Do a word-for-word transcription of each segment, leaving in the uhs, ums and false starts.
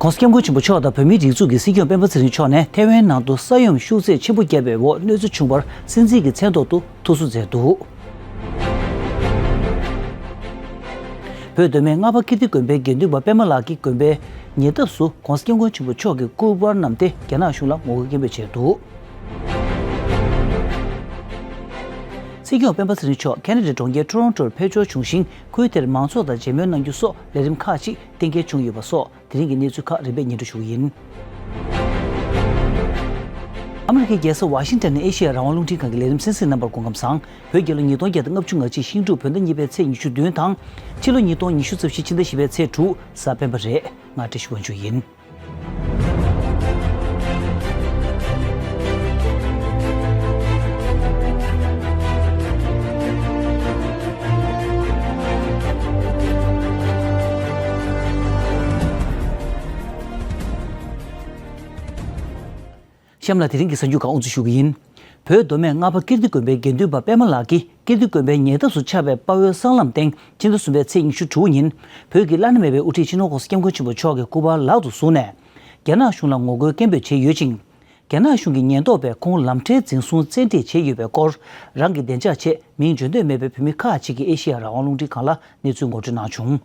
༸གོང་ས་༸སྐྱབས་མགོན་ཆེན་པོ་མཆོག་དང་བོད་མིའི་སྒྲིག་འཛུགས་ཀྱི་སྲིད་སྐྱོང་སྤེན་པ་ཚེ་རིང་མཆོག་ནས་ཐའེ་ཝན་ནང་དུ་ས་ཡོམ་ཤུགས་ཚད་ཆེན་པོ་བརྒྱབ་པའི་འོག་གནོད་འཚེ་བྱུང་བར་སྲིད་འཛིན་གྱི་མཚན་ཐོག་ཏུ་ཐུགས་གསོ་མཛད་འདུག་བོད་མདོ་སྨད་རྔ་པ་ཀིརྟི་དགོན་པའི་དགེ་འདུན་པ་པད་མ་ལགས་ཀྱིས་དགོན་པའི་ཉེ་འདབས་སུ་༸གོང་ས་༸སྐྱབས་མགོན་ཆེན་པོ་མཆོག་གི་སྐུ་པར་བསྣམས་ཏེ་རྒྱ་ནག་གཞུང་ལ་ངོ་རྒོལ་སྐད་འབོད་བྱས་འདུག་སྲིད་སྐྱོང་སྤེན་པ་ཚེ་རིང་མཆོག་ཁེ་ན་ཌའི་གྲོང་ཁྱེར་ཊོ་རོན་ཊོར་ཕེབས་འབྱོར་བྱུང་ཞིང་། ཁུལ་དེར་མང་ཚོགས་དང་མཇལ་མོལ་གནང་རྒྱུ་སོགས་ལས་རིམ་ཁག་ཅིག་གཏན་འཁེལ་བྱུང་ཡོད་པ་སོགས་དེ་རིང་གི་གནས་ཚུལ་ཁག་རིམ་པས་སྙན་སྒྲོན་ཞུ་གི་ཡིན། ཨ་མི་རི་ཀའི་རྒྱལ་ས་ཝ་ཤིང་ཊོན་ནས་ཨེ་ཤེ་ཡ་རང་དབང་རླུང་འཕྲིན་ཁང་གི་ལས་རིམ་གསན་གཟིགས་རྣམ་པར་སྐུ་ཁམས་བཟང་། བོད་རྒྱལ་ལོ་ཉིས་སྟོང་བརྒྱ་དང་ལྔ་བཅུ་ང་གཅིག་ཤིང་འབྲུག་བོད་ཟླ་གཉིས་པའི་ཚེས་ཉི་ཤུ་བདུན་དང་། ཕྱི་ལོ་ཉིས་སྟོང་ཉི་ཤུ་རྩ་བཞི་ཕྱི་ཟླ་བཞི་པའི་ཚེས་དྲུག་གཟའ་སྤེན་པ་རེད། ང་བཀྲ་ཤིས་དབང་ཕྱུག་ཡིན། གཤམ་ལ་དེ་རིང་གི་གསར་འགྱུར་ཁག་དབུ་འཛུགས་ཞུ་གི་ཡིན། བོད་མདོ་སྨད་རྔ་པ་ཀིརྟི་དགོན་པའི་དགེ་འདུན་པ་པད་མ་ལགས་ཀྱིས་ཀིརྟི་དགོན་པའི་ཉེ་འདབས་སུ་ཆགས་པའི་དཔའ་བོའི་གསང་ལམ་སྟེང་ཕྱི་ཟླ་གསུམ་པའི་ཚེས་ཉི་ཤུ་དྲུག་ཉིན་བོད་ཀྱི་བླ་ན་མེད་པའི་དབུ་ཁྲིད་སྤྱི་ནོར་༸གོང་ས་༸སྐྱབས་མགོན་ཆེན་པོ་མཆོག་གི་སྐུ་པར་ལག་ཏུ་བཟུང་ནས། རྒྱ་ནག་གཞུང་ལ་ངོ་རྒོལ་སྐད་འབོད་བྱས་ཡོད་ཅིང་། རྒྱ་ནག་གཞུང་གི་ཉེན་རྟོག་པས་ཁོང་ལམ་ཁྲལ་འཛིན་བཟུང་བཙན་ཁྲིད་བྱས་ཡོད་པའི་སྐོར། རང་གི་བདེ་འཇགས་ཆེད་མིང་བརྗོད་འདོད་མེད་པའི་བོད་མི་ཁག་ཅིག་གིས་ཨེ་ཤེ་ཡ་རང་དབང་རླུང་འཕྲིན་ཁང་ལ་གནས་ཚུལ་ངོ་སྤྲོད་གནང་བྱུང་།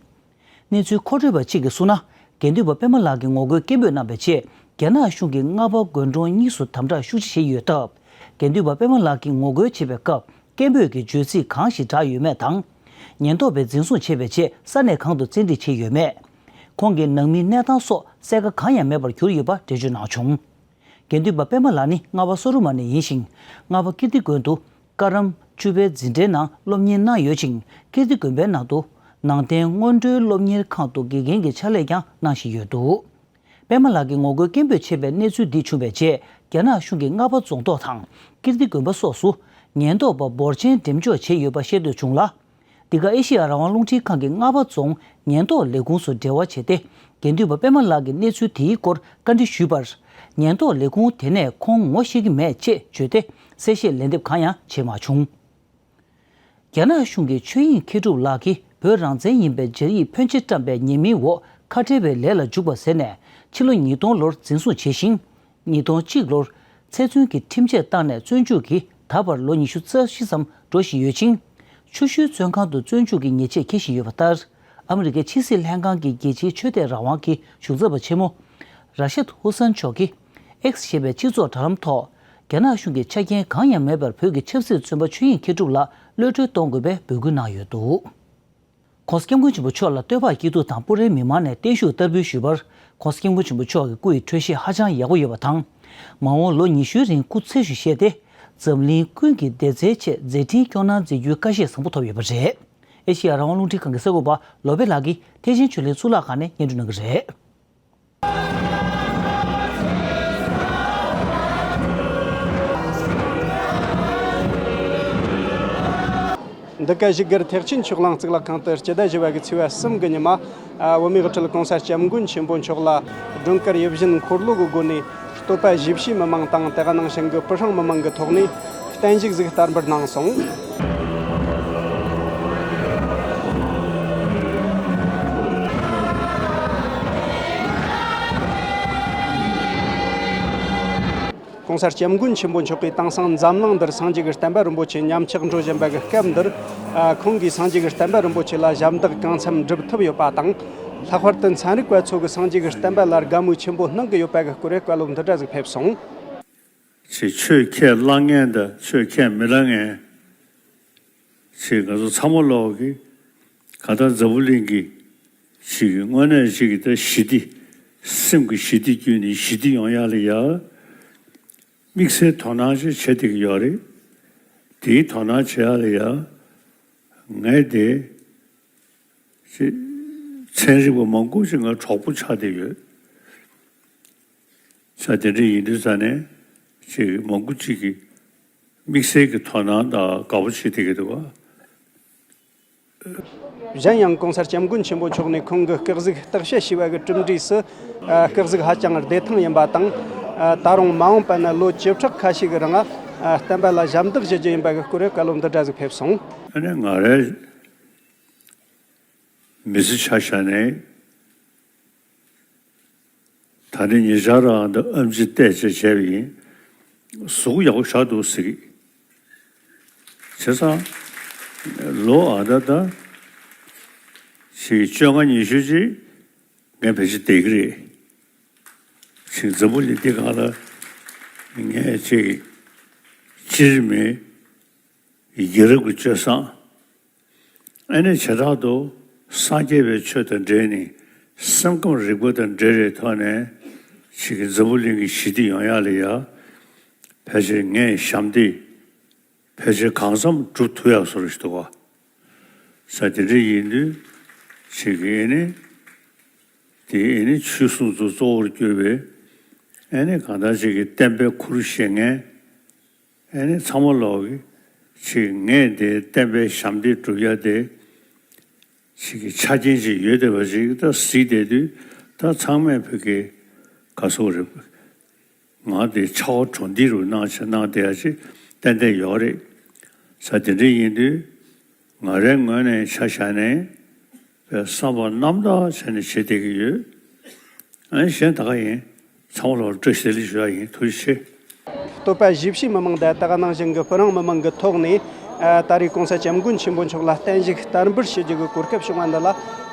གནས་ཚུལ་མཁོ་སྤྲོད་པ་གཅིག་གིས་གསུངས་ན། དགེ་འདུན་པ་པད་མ་ལགས་ཀྱིས་ངོ་རྒོལ་སྐད་འབོད་གནང་བའི་རྗེས། རྒྱ་ནག་གཞུང་གིས་རྔ་པ་དགོན་གྲོང་གཉིས་སུ་དམ་དྲག་ཤུགས་ཆེ་བྱས་ཡོད་སྟབས། དགེ་འདུན་པ་པད་མ་ལགས་ཀྱིས་ངོ་རྒོལ་བྱེད་པའི་སྐབས་སྐད་འབོད་ཀྱི་བརྗོད་ཚིག་གང་ཞིག་བསྒྲགས་ཡོད་མེད་དང་། ཉེན་རྟོག་པས་འཛིན་བཟུང་བྱས་པའི་རྗེས་ས་གནས་གང་དུ་བཙན་ཁྲིད་བྱས་ཡོད་མེད། ཁོང་གི་ནང་མིའི་གནས་སྟངས་སོགས་གསལ་ཁ་གང་ཡང་མེད་པར་གྱུར་ཡོད་པ་འགྲེལ་བརྗོད་གནང་བྱུང་། དགེ་འདུན་པ་པད་མ་ལགས་ནི་རྔ་བ་སོ་རུ་མ་ནས་ཡིན་ཞིང་། རྔ་བ་ཀིརྟི་དགོན་དུ་ཀ་རམ་བཅུ་པའི་འཛིན་གྲྭའི་ནང་སློབ་གཉེར་གནང་ཡོད་ཅིང་། ཀིརྟི་དགོན་པའི་ནང་དུ་ནང་བསྟན་སྔོན་འགྲོའི་སློབ་གཉེར་ཁང་དུ་དགེ་རྒན་གྱི་ཕྱག་ལས་ཀྱང་གནང་བཞིན་ཡོད་འདུག་པད་མ་ལགས་ཀྱིས་ངོ་རྒོལ་སྐད་འབོད་བྱས་པའི་གནས་ཚུལ་འདི་བྱུང་བའི་རྗེས། རྒྱ་ནག་གཞུང་གིས་རྔ་བ་རྫོང་ཐོག་དང་ཀིརྟི་དགོན་པ་སོགས་སུ་ཉེན་རྟོག་པ་འབོར་ཆེན་འགྲེམས་འཇོག་བྱས་ཡོད་པ་ཤེས་འདོད་བྱུང་ལ། འདི་ག་ཨེ་ཤེ་ཡ་རང་དབང་རླུང་འཕྲིན་ཁང་གིས་རྔ་བ་རྫོང་ཉེན་རྟོག་ལས་ཁུངས་སུ་འབྲེལ་བ་བྱས་ཏེ། དགེ་འདུན་པ་པད་མ་ལགས་ཀྱི་གནས་ཚུལ་དེའི་སྐོར་བཀའ་འདྲི་ཞུས་པར། ཉེན་རྟོག་ལས་ཁུངས་དེ་ནས་ཁོང་ངོ་ཤེས་ཀྱི་མེད་ཅེས་བརྗོད་དེ། གསལ་བཤད་ལན་འདེབས་གང་ཡང་བྱས་མ་བྱུང་། རྒྱ་ནག་གཞུང་གིས་ཆོས་དབྱིངས་མཁས་གྲུབ་ལགས་ཀྱིས་བོད་རང་བཙན་ཡིན་པའི་སྦྱར་ཡིག་ཕོན་ཆེ་བཀྲམ་པའི་ཉེས་མིང་འོག་ཁ་བྲལ་བའི་ལས་ལ་འཇུག་པ་ཟེར་ནས་ཕྱི་ལོ་ཉིས་སྟོང་ལོར་འཛིན་བཟུང་བྱས་ཤིང་། ཉིས་སྟོང་གཅིག་ལོར་ཚེ་བཙོན་གྱི་ཁྲིམས་ཆད་བཏང་ནས་བཙོན་འཇུག་གིས་ད་བར་ལོ་ཉི་ཤུ་རྩ་བཞི་ཙམ་འགྲོ་བཞིན་ཡོད་ཅིང་། ཆུ་ཤུལ་བཙོན་ཁང་དུ་བཙོན་འཇུག་གི་ཉེས་ཆད་འཁྱེར་བཞིན་ཡོད་པ་ལྟར། ཨ་མི་རི་ཀའི་ཕྱི་སྲིད་ལྷན་ཁང་གི་རྒྱལ་སྤྱིའི་ཆོས་དད་རང་དབང་གི་གཞུང་ཚབ་པ་ཆེན་མོ་ར་ཤད་ཧུ་སན་མཆོག་གིས་X་ཞེས་པའི་སྤྱི་ཚོགས་དྲ་ལམ་ཐོག་རྒྱ་ནག་གཞུང་གིས་ཆ་རྐྱེན་གང་ཡང་མེད་པར་བོད་ཀྱི་ཆབ་སྲིད་བཙོན་པ་ཆོས་དབྱིངས་མཁས་གྲུབ་ལགས་གློད་གྲོལ་གཏོང་དགོས་པའི་འབོད་སྐུལ་གནང་ཡོད་འདུག ༸གོང་ས་༸སྐྱབས་མགོན་ཆེན་པོ་མཆོག་ལ་བསྟོད་པ་སྐྱིད་སྡུག་དང་སྤུ་རེའི་མི་མང་ནས་བརྟན་བཞུགས་བསྟར་འབུལ་ཞུས་པར། ༸གོང་ས་༸སྐྱབས་མགོན་ཆེན་པོ་མཆོག་གི་སྐུ་ཡི་འཕྲོད་བཞེས་ཧ་ཅང་ཡག་པོ་ཡོད་པ་དང་། མ་འོངས་ལོ་ཉི་ཤུའི་རིང་སྐུ་ཚེ་ཞུ་བཞེས་ཏེ། འཛམ་གླིང་ཀུན་གྱི་བདེ་རྩའི་ཆེད་མཛད་འཕྲིན་སྐྱོང་གནང་མཛད་རྒྱུའི་བཀའ་བཞེས་བཟང་པོ་ཐོབ་ཡོད་པ་རེད། ཨེ་ཤེ་ཡ་རང་དབང་རླུང་འཕྲིན་ཁང་གི་གསར་འགོད་པ་ལོ་པེ་ལགས་ཀྱིས་ཐེག་ཆེན་ཆོས་གླིང་གཙུག་ལག་ཁང་ནས་སྙན་སྒྲོན་གནང་གི་རེད། འདི་ག་བཞུགས་སྒར་ཐེག་ཆེན་ཆོས་གླིང་གཙུག་ལག་ཁང་དུ་སྤྱི་ཟླ་བཞི་པ་གི་ཚེས་པ་གསུམ་གི་ཉི་མ། ཨ། བོད་མིའི་དབུ་ཁྲིད་༸གོང་ས་༸སྐྱབས་མགོན་ཆེན་པོ་མཆོག་ལ་སྒྲོལ་དཀར་ཡིད་བཞིན་འཁོར་ལོ་གི་སྒོ་ནས་བསྟོད་པ་ཞུས་པའི་མི་མང་དང་། དེ་ག་ནང་བཞིན་གྱི་པི་ཧྲེང་མི་མང་གི་ཐོག་ནས་བརྟན་བཞུགས་ཟིག་བསྟར་འབུལ་གནང་སོང་། ༸གོང་ས་༸སྐྱབས་མགོན་ཆེན་པོ་མཆོག་གིས་དེང་སང་འཛམ་གླིང་འདིར་སངས་རྒྱས་ཀྱི་བསྟན་པ་རིན་པོ་ཆེ་ཉམས་ཆག་འགྲོ་བཞིན་པ་གི་སྐབས་འདིར། ཨ། ཁོང་གིས་སངས་རྒྱས་ཀྱི་བསྟན་པ་རིན་པོ་ཆེ་ལ་ཞབས་འདེགས་གང་འཚམ་སྒྲུབ་ཐུབ་ཡོད་པ་དང་། ལྷག་པར་དུ་ཚན་རིག་པ་ཚོ་གིས་སངས་རྒྱས་ཀྱི་བསྟན་པ་ལ་དགའ་མོས་ཆེན་པོ་གནང་གི་ཡོད་པ་གི་སྐོར་བའི་བཀའ་སློབ་འདི་འདྲ་ཟིག་ཕེབས་སོང་། ཅེས་ཆོས་ཁས་བླངས་མཁན་དང་ཆོས་ཁས་མི་བླངས་མཁན། ཅེས་ང་ཚོ་ཚང་མ་ལོག་གི་གང་ལྟར་འཛམ་བུ་གླིང་གི་ཅིག་གི་དངོས་གནས་ཅིག་གི་ད་ཞི་བདེ། སེམས་ཀྱི་ཞི་བདེ་བརྒྱུད་ནས་ཞི་བདེ་ཡོང་ཡག་ལ་ཡ། དམིགས་བསལ་དོ་སྣང་ཅིག་བྱེད་བསྡད་ཀྱི་ཡོད་རེད། དེའི་དོ་སྣང་བྱེད་ཡག་ལ་ཡ། ངས་དེ། ཅིག་ཚན་རིག་པ་མང་པོ་ཅིག་ང་གྲོགས་པོ་ཆགས་བསྡད་ཡོད། ས་དེ་འདྲ་ཡིན་དུས་ཙ་ནས་ཅིག་མང་པོ་ཅིག་གིས་དམིགས་བསལ་གྱི་དོ་སྣང་དང་དགའ་པོ་བྱེད་བསྡད་ཀྱི་འདུག་ག། གཞན་ཡང་༸གོང་ས་༸སྐྱབས་མགོན་ཆེན་པོ་མཆོག་ནས་ཁོང་གི་སྐུ་གཟུགས་བརྟག་དཔྱད་བྱས་པ་གི་གྲུབ་འབྲས་སུ། ཨ། སྐུ་གཟུགས་ཧ་ཅང་བདེ་ཐང་ཡིན་པ་དང་། ཨ། ད་རུང་མ་འོངས་པ་ན་ལོ་བཅུ་ཕྲག་ཁ་ཤས་ཀྱི་རིང་ཨ། བསྟན་པ་ལ་ཞབས་འདེགས་ཞུ་རྒྱུ་ཡིན་པ་གི་སྐོར་བའི་བཀའ་སློབ་འདི་འདྲ་ཟིག་ཕེབས་སོང་། ཨ་ནི་ང་རའི་མི་ཚེ་ཆ་བཞག་ནས། ད་ནི་ཉེ་ཆར་རང་ད་ཨེམ་ཆི་བལྟས་བྱས་བྱས་པ་ཡིན། གཟུགས་ཡག་པོ་ཞེ་དྲག་འདུག་ཟེར་གི། བྱས་ཙང་། ལོ་ཨ་ད་ད། ཞིག་བཅོ་ལྔ་ཉི་ཤུ་ཅིག་ངས་ཕལ་ཆེར་བསྡད་ཀྱི་རེད། ཞིག་འཛམ་བུ་གླིང་འདི་སྒང་ལ་ངས་ཅིག་སྤྱིར་མི་ཡ་རབས་ཀྱི་སྤྱོད་བཟང་། ཨ་ནི་བྱེ་བྲག་ཏུ་སངས་རྒྱས་པའི་ཆོས་དང་འབྲེལ་ནས་སེམས་ཁམས་རིག་པ་དང་འབྲེལ་བའི་ཐོག་ནས་ཅིག་གི་འཛམ་བུ་གླིང་གི་ཞི་བདེ་ཡོང་ཡག་ལ་ཡ། ཕལ་ཆེར་ངས་ཞབས་འདེགས་ཕལ་ཆེར་གང་འཚམ་སྒྲུབ་ཐུབ་ཡག་བཟོ་འདྲ་ཞིག་འདུག་ག། ས་དེ་འདྲ་ཡིན་དུས་ཅིག་གི་ཨ་ནི་དེ་ཨ་ནི་ཆོས་སྲུང་ཚོ་གཙོ་བོར་གྱུར་པའི་ཨ་ནི་གང་ལྟར་ཅིག་གི་བསྟན་པའི་ཁུར་བཞེས་མཁན། ཨ་ནི་ཚང་མ་ལོག་གི་ཅིག་ངས་དེ་བསྟན་པའི་ཞབས་འདེགས་སྒྲུབ་ཡ་དེ་ཅིག་གི་ཆ་རྐྱེན་ཅིག་ཡོད་བསྡད་པ་ཅིག་ད་གཟིགས་བསྡད་དུས་ད་ཚང་མས་བོད་ཀྱི་ག་སོག་རེད། ང་དེ་ཆ་བ་གྲོང་སྡེ་རུ་གནང་བྱས་གནང་བསྡད་ཡ་ཅིག་ཏན་ཏན་ཡོད་རེད། ས་དེ་འདྲ་ཡིན་དུས་ང་རའི་ངོས་ནས་ཆ་བཞག་ནས། བསམ་པ་རྣམ་དག་བྱས་ནས་བྱེད་བསྡད་ཀྱི་ཡོད། ཨ་ནི་གཞན་ད་ག་ཡིན། ཚང་མ་ལ་བཀྲ་ཤིས་བདེ་ལེགས་ཞུ་ཡ་ཡིན། ཐུགས་རྗེ་ཆེ། བསྟོད་པ་བཞེས་བཞིན་མི་མང་དང་དེ་ག་ནང་བཞིན་གྱི་སྤུ་རང་མི་མང་གི་ཐོག་ནས། ཨ། ད་རེས་༸གོང་ས་༸སྐྱབས་མགོན་ཆེན་པོ་མཆོག་ལ་བརྟན་བཞུགས་དར་འབུལ་ཞུ་རྒྱུ་གི་གོ་སྐབས་བྱུང་བ་འདི་ལ་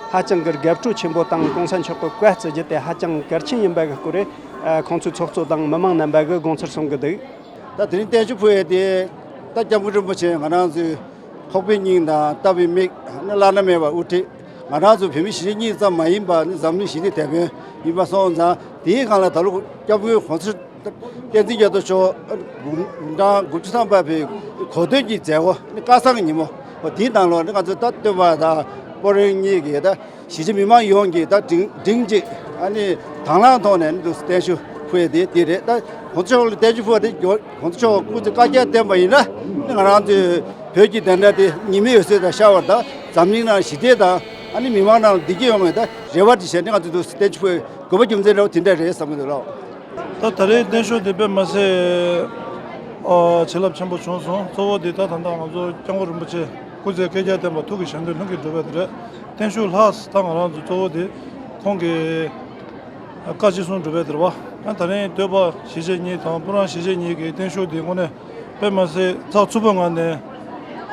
ཧ་ཅང་གི་དགའ་སྤྲོ་ཆེན་པོ་དང་༸གོང་ས་མཆོག་གི་བཀའ་བརྩི་རྒྱུ་དེ་ཧ་ཅང་གལ་ཆེན་ཡིན་པ་གི་སྐོར་རེད། ཨ། ཁོང་ཚོའི་ཚོགས་གཙོ་དང་མི་མང་རྣམ་པ་གིས་དགོངས་ཚུལ་གསུང་གི་འདུག། ད་དེ་རིང་བརྟན་བཞུགས་ཕུལ་ཡས་དེ་ད་༸སྐྱབས་མགོན་རིན་པོ་ཆེ་ང་རང་ཚོའི་ཕོག་པའི་སྙིང་དང་ལྟ་བའི་མིག་ནི་བླ་ན་མེད་པ་དབུ་ཁྲིད། ང་རང་ཚོ་བོད་མི་གཞིས་བྱེས་གཉིས་ཙམ་མ་ཡིན་པ་ནི་འཛམ་གླིང་ཞི་བདེའི་དེད་དཔོན་ཡིན་པ་སོང་ཙང་། དེའི་སྒང་ལ་ད་ལོ་༸སྐྱབས་མགོན་༸གོང་ས་བསྟན་འཛིན་རྒྱ་མཚོ་མཆོག་དགུང་གྲངས་དགུ་བཅུ་ཐམ་པ་པའི་གོ་སྟོན་གྱི་མཛད་སྒོ་ནི་སྐལ་བཟང་གི་ཉིན་མོ། འོ་དེའི་ནང་ལོགས་ནི་ང་ཚོ་ད་སྟོན་པ་དང་སྤ་རོ་གཉིས་ཀྱི་ད་གཞིས་བྱེས་མི་མང་ཡོངས་ཀྱིས་ད་མགྲིན་མགྲིན་གཅིག་ཨ་ནི་དང་བླངས་ཐོག་ནས་ནི་འདུག་བརྟན་བཞུགས་ཕུལ་ཡས་དེ་དེ་རེད། ད་༸གོང་ས་མཆོག་ལ་བརྟན་བཞུགས་ཕུལ་བ་དེ་༸གོང་ས་མཆོག་སྐུ་ཚེ་བསྐལ་བརྒྱར་བརྟན་པ་ཡིན་ན་ནི་ང་རང་ཚོའི་བོད་ཀྱི་བདེན་མཐའ་དེ་ཉི་མའི་འོད་ཟེར་དང་ཤར་བ་དང་འཛམ་གླིང་ནང་ཞི་བདེ་དང་ཨ་ནི་མི་མང་ནང་ལ་བདེ་སྐྱིད་ཡོང་བའི་ད་རེ་བ་དེ་བྱས་ནས་ང་ཚོས་འདུག་བརྟན་བཞུགས་ཕུལ་དགོས་པ་རྒྱུ་མཚན་འདྲ་བོ་དེ་འདྲ་རེད་བསམ་གྱི་འདུག་ལགས། ད་ད་རེས་བརྟན་བཞུགས་འདི་དཔེ་མ་སྲིད་ཨ་བྱིན་རླབས་ཆེན་པོ་བྱུང་སོང་། གཙོ་བོ་འདི་ད་ད་ལྟ་ང་ཚོ་སྐྱབས་མགོན་རིན་པོ་ཆེ་སྐུ་ཚེ་བསྐལ་བརྒྱར་བརྟན་པ་ཐུགས་ཀྱི་ཞལ་འདོན་ལྷུན་གྱིས་གྲུབ་པ་དེ་རེད། བརྟན་བཞུགས་ལྷག་ད་ང་རང་ཚོ་གཙོ་བོ་དེ་ཁོང་གི་བཀའ་ཅི་གསུང་གྲུབ་པ་དེ་རེད་པ། ད་ད་རིང་སྟོད་པ་གཞིས་བྱེས་གཉིས་དང་སྤུ་རང་གཞིས་བྱེས་གཉིས་ཀྱི་བརྟན་བཞུགས་འདི་དངོས་གནས་དཔེ་མ་སྲིད་ཚགས་ཚུད་པོའི་ངང་ནས་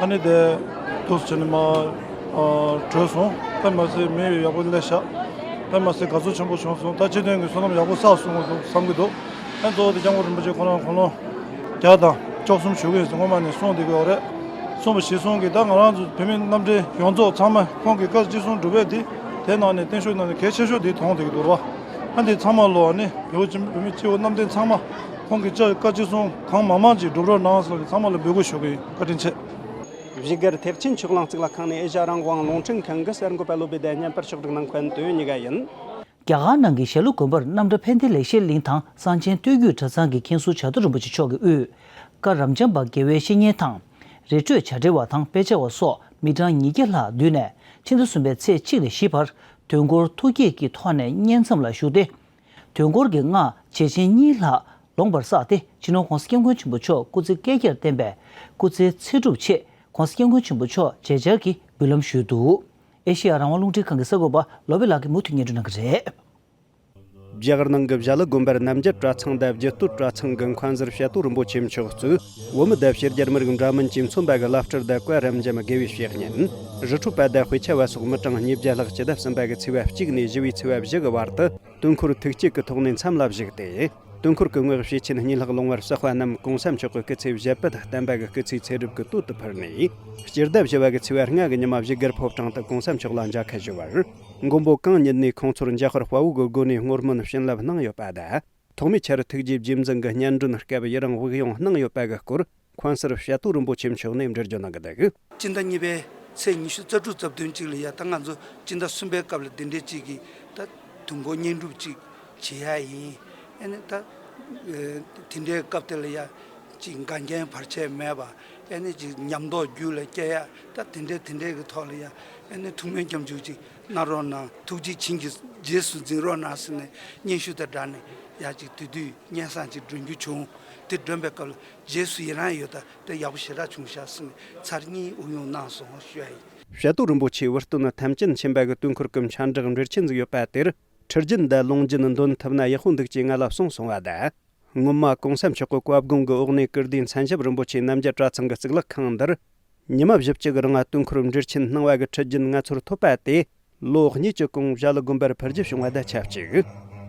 ཨ་ནི་དེ་འདུག་སེ་བྱས་ནས་མར་ཨ་གྲོལ་སོང་། དཔེ་མ་སྲིད་མི་ཡག་པོ་སླེབས་ཤག། དཔེ་མ་སྲིད་དགའ་ཚོར་ཆེན་པོ་བྱུང་སོང་། ད་སྤྱི་མཐུན་གྱི་བསོད་ནམས་ཡག་པོ་བསགས་སོང་བསམ་གྱི་འདུག། ཨ་གཙོ་བོ་དེ་སྐྱབས་མགོན་རིན་པོ་ཆེ་ཁོ་རང་དགུང་ལོ་བརྒྱ་དང་བཅུ་གསུམ་བཞུགས་ཡོད་ཟེར་སྔོན་མ་ནས་གསུངས་བསྡད་ཀྱི་ཡོད་རེད། གསུངས་པ་གཞིར་བཟུང་གིས་ད་ང་རང་ཚོ་བོད་མི་རྣམ་འདྲེན་ཡོངས་རྫོགས་ཚང་མས་ཁོང་གི་བཀའ་ཅི་གསུང་གྲུབ་པ་དེ་དེ་ནང་ནས་བརྟན་བཞུགས་ནང་ནས་གལ་ཆེ་ཤོས་དེ་མཐོང་བསྡད་ཀྱི་འདུག་ར། ཨ་འདི་ཚང་མ་ལོ་ཨ་ནི་བོད་བོད་མི་སྤྱི་བོ་གནམ་བསྟན་ཚང་མ་ཁོང་གི་བཀའ་བཀའ་ཅི་གསུང་གང་མང་མང་ཅིག་སྒྲུབ་རོགས་གནང་ཟེར་ནས་ཚང་མ་ལ་འབོད་སྐུལ་ཞུ་གི་ཡིན། བཀའ་དྲིན་ཆེ། བཞུགས་སྒར་ཐེག་ཆེན་ཆོས་གླིང་གཙུག་ལག་ཁང་ནས་ཨེ་ཤ་ཡ་རང་དབང་རླུང་འཕྲིན་ཁང་གི་གསར་འགོད་པ་བློ་བདེ་ལྡན་བརྙན་པར་ཕྱོགས་སྒྲིག་གནང་མཁན་དོན་གཉིས་ཀ་ཡིན། རྒྱ་གར་ནང་གི་ཞྭ་ལུ་དགོན་པར་རྣམ་གྲྭ་ཕན་བདེ་ལེགས་བཤད་གླིང་དང་གསང་ཆེན་སྟོད་རྒྱུད་གྲྭ་ཚང་གི་མཁན་ཟུར་བྱ་དུར་རིན་པོ་ཆེ་མཆོག་གིས་དབུས་བཀའ་རབ་འབྱམས་པ་དགེ་བའི་བཤེས་གཉེན་དང་། རི་ཁྲོད་བྱ་བྲལ་བ་དང་དཔེ་ཆ་བ་སོགས་མི་གྲངས་ཉིས་བརྒྱ་ལྷག་འདུས་ནས་ཕྱི་ཟླ་གསུམ་པའི་ཚེས་གཅིག་ནས་བཞི་བར་དུས་འཁོར་ཐུགས་བསྐྱེད་ཀྱི་ཐོག་ནས་བསྙེན་མཚམས་ལ་བཞུགས་ཏེ། དུས་འཁོར་གྱི་སྔགས་བྱེ་ཆེན་གཉིས་ལྷག་ལོངས་པར་བསགས་ཏེ་སྤྱི་ནོར་༸གོང་ས་༸སྐྱབས་མགོན་ཆེན་པོ་མཆོག་སྐུ་ཚེ་བསྐལ་བརྒྱར་བརྟན་པའི་སྐུ་ཚེའི་ཚེ་སྒྲུབ་ཆེད་༸གོང་ས་༸སྐྱབས་མགོན་ཆེན་པོ་མཆོག་མཇལ་བཅར་གྱི་འབུལ་ལམ་ཞུས་འདུག། ཨེ་ཤེ་ཡ་རང་དབང་རླུང་འཕྲིན་ཁང་གི་གསར་འགོད་པ་བློ་བྷེ་ལགས་ཀྱིས་མུ་མཐུད་སྙན་སྒྲོན་གནང་གི་རེད། རྒྱ་གར་ནང་གི་བྱ་ལུ་དགོན་པར་རྣམ་རྒྱལ་གྲྭ་ཚང་དང་རྒྱུད་སྟོད་གྲྭ་ཚང་གི་མཁན་ཟུར་བྱ་དུར་རིན་པོ་ཆེ་མཆོག་གཙོས་བོད་མི་དང་ཕྱི་རྒྱལ་མི་རིགས་འདྲ་མིན་གྱིས་མཚོན་པ་གི་བླ་སྤྲུལ་དང་བཀའ་རབ་འབྱམས་དགེ་བའི་བཤེས་གཉེན། རི་ཁྲོད་པ་དང་དཔེ་ཆ་བ་སོགས་མི་གྲངས་ཉིས་བརྒྱ་ལྷག་སྤྱི་ཟླ་གསུམ་པ་གི་ཚེས་པ་གཅིག་ནས་བཞི་བའི་ཚེས་པ་བཞི་གི་བར་དུ་དུས་འཁོར་ཐུགས་བསྐྱེད་ཀྱི་ཐོག་ནས་མཚམས་ལ་བཞུགས་ཏེ། དུས་འཁོར་གྱི་སྔགས་བྱེ་ཆེན་གཉིས་ལྷག་ལོང་བར་བསགས་པ་རྣམས་གོང་ས་མཆོག་གི་སྐུ་ཚེ་བཞི་པད་བརྟན་པ་གི་སྐུ་ཚེའི་ཚེ་སྒྲུབ་ཀྱི་དོད་དུ་ཕུལ་ནས། སྤྱི་ཟླ་བཞི་བ་གི་ཚེས་པ་ལྔ་གི་ཉི་མ་བཞུགས་སྒར་ཕོ་བྲང་དུ་གོང་ས་མཆོག་ལ་མཇལ་ཁ་ཞུ་བར། མགོན་པོ་གང་ཉིད་ནས་ཁོང་ཚོར་འཇམ་དཔལ་དཔའ་བོ་གི་སྒོ་ནས་བསྔོ་སྨོན་བྱིན་རླབས་གནང་ཡོད་པ་དང་། ཐོག་མའི་ཆར་ཐུགས་རྗེ་རྗེས་འཛིན་གྱི་སྙན་སྒྲོན་སྐབས་ཡི་རང་དབུགས་དབྱུང་གནང་ཡོད་པ་གི་སྐོར། མཁན་ཟུར་བྱ་དུར་རིན་པོ་ཆེ་མཆོག་ནས་འགྲེལ་བརྗོད་གནང་གི་འདུག། སྤྱི་ཟླ་གཉིས་པའི་ཚེས་ཉི་ཤུ་རྩ་དྲུག་རྩ་བདུན་ཅིག་ལ་ཡ་ད་ང་ཚོ་སྤྱི་ཟླ་གསུམ་པའི་སྐབས་ལ་འདི་འདྲའི་ཅིག་གི་ད་དུས་འཁོར་བསྙེན་སྒྲུབ་ཅིག་བྱེད་ཡ་ཡིན། ཨ་ནི་ད་ཨེ་དེ་འདྲའི་སྐབས་དེ་ལ་ཡ་ཅིག་འགལ་རྐྱེན་བར་ཆད་མེད་པ། ཨ་ནི་ཅིག་ཉམས་རྟོགས་རྒྱུད་ལ་སྐྱེ་ཡ། ད་དེ་འདྲའི་དེ་འདྲའི་གི་ཐོག་ལ་ཡ་ཨ་ནི་ཐུགས་སྨོན་སྐྱབས་འཇུག་ཅིག་གནང་རོགས་གནང་། ཐུགས་རྗེ་བྱིན་གྱིས་རྗེས་སུ་འཛིན་རོགས་གནང་ཟེར་ནས་སྙན་ཞུ་དང་སྦྲགས་ནས་ཡ་ཅིག་དེ་དུས་སྙན་སེང་ཅིག་སྒྲོན་རྒྱུ་བྱུང་། དེ་སྒྲོན་པའི་སྐབས་ལ་རྗེས་སུ་ཡི་རང་ཡོད། ད་དེ་ཡག་པོ་ཞེ་དྲག་བྱུང་ཤག་ཟེར་ནས་ཚར་གཉིས་དབུགས་དབྱུང་གནང་སོང་ཞུ་ཡ་ཡིན། བྱ་དུར་རིན་པོ་ཆེའི་དབུ་སྟོན་ཐམས་ཅད་མཁྱེན་པ་གི་དུས་འཁོར་གྱི་མཆན་བྲག་འགྲེལ་ཆེན་ཟིག་ཡོད་པ་དེར། ཁྲི་རྒྱུན་དང་ལུང་རྒྱུན་འདོན་ཐུབ་ན་ཡག་པོ་འདུག་ཅེས་ང་ལ་གསུངས་སོང་བ་དང་། སྔོན་མ་གོང་ས་མཆོག་གི་བཀའ་དགོངས་ཀྱི་འོག་ནས་ཀིརྟིའི་མཚན་ཞབས་རིན་པོ་ཆེ་རྣམ་རྒྱལ་གྲྭ་ཚང་གི་གཙུག་ལག་ཁང་འདིར་ཉི་མ་བཞི་བཅུ་གི་རིང་ང་དུས་འཁོར་འབྲེལ་ཆེན་གནང་བ་གི་ཁྲི་རྒྱུན་ང་ཚོར་ཐོབ་པ་དེ། ལོ་གཉིས་ཀྱི་གོང་བཞའ་ལུ་དགོན་པར་ཕུལ་རྒྱུ་བྱུང་བ་དང་ཆབས་ཅིག་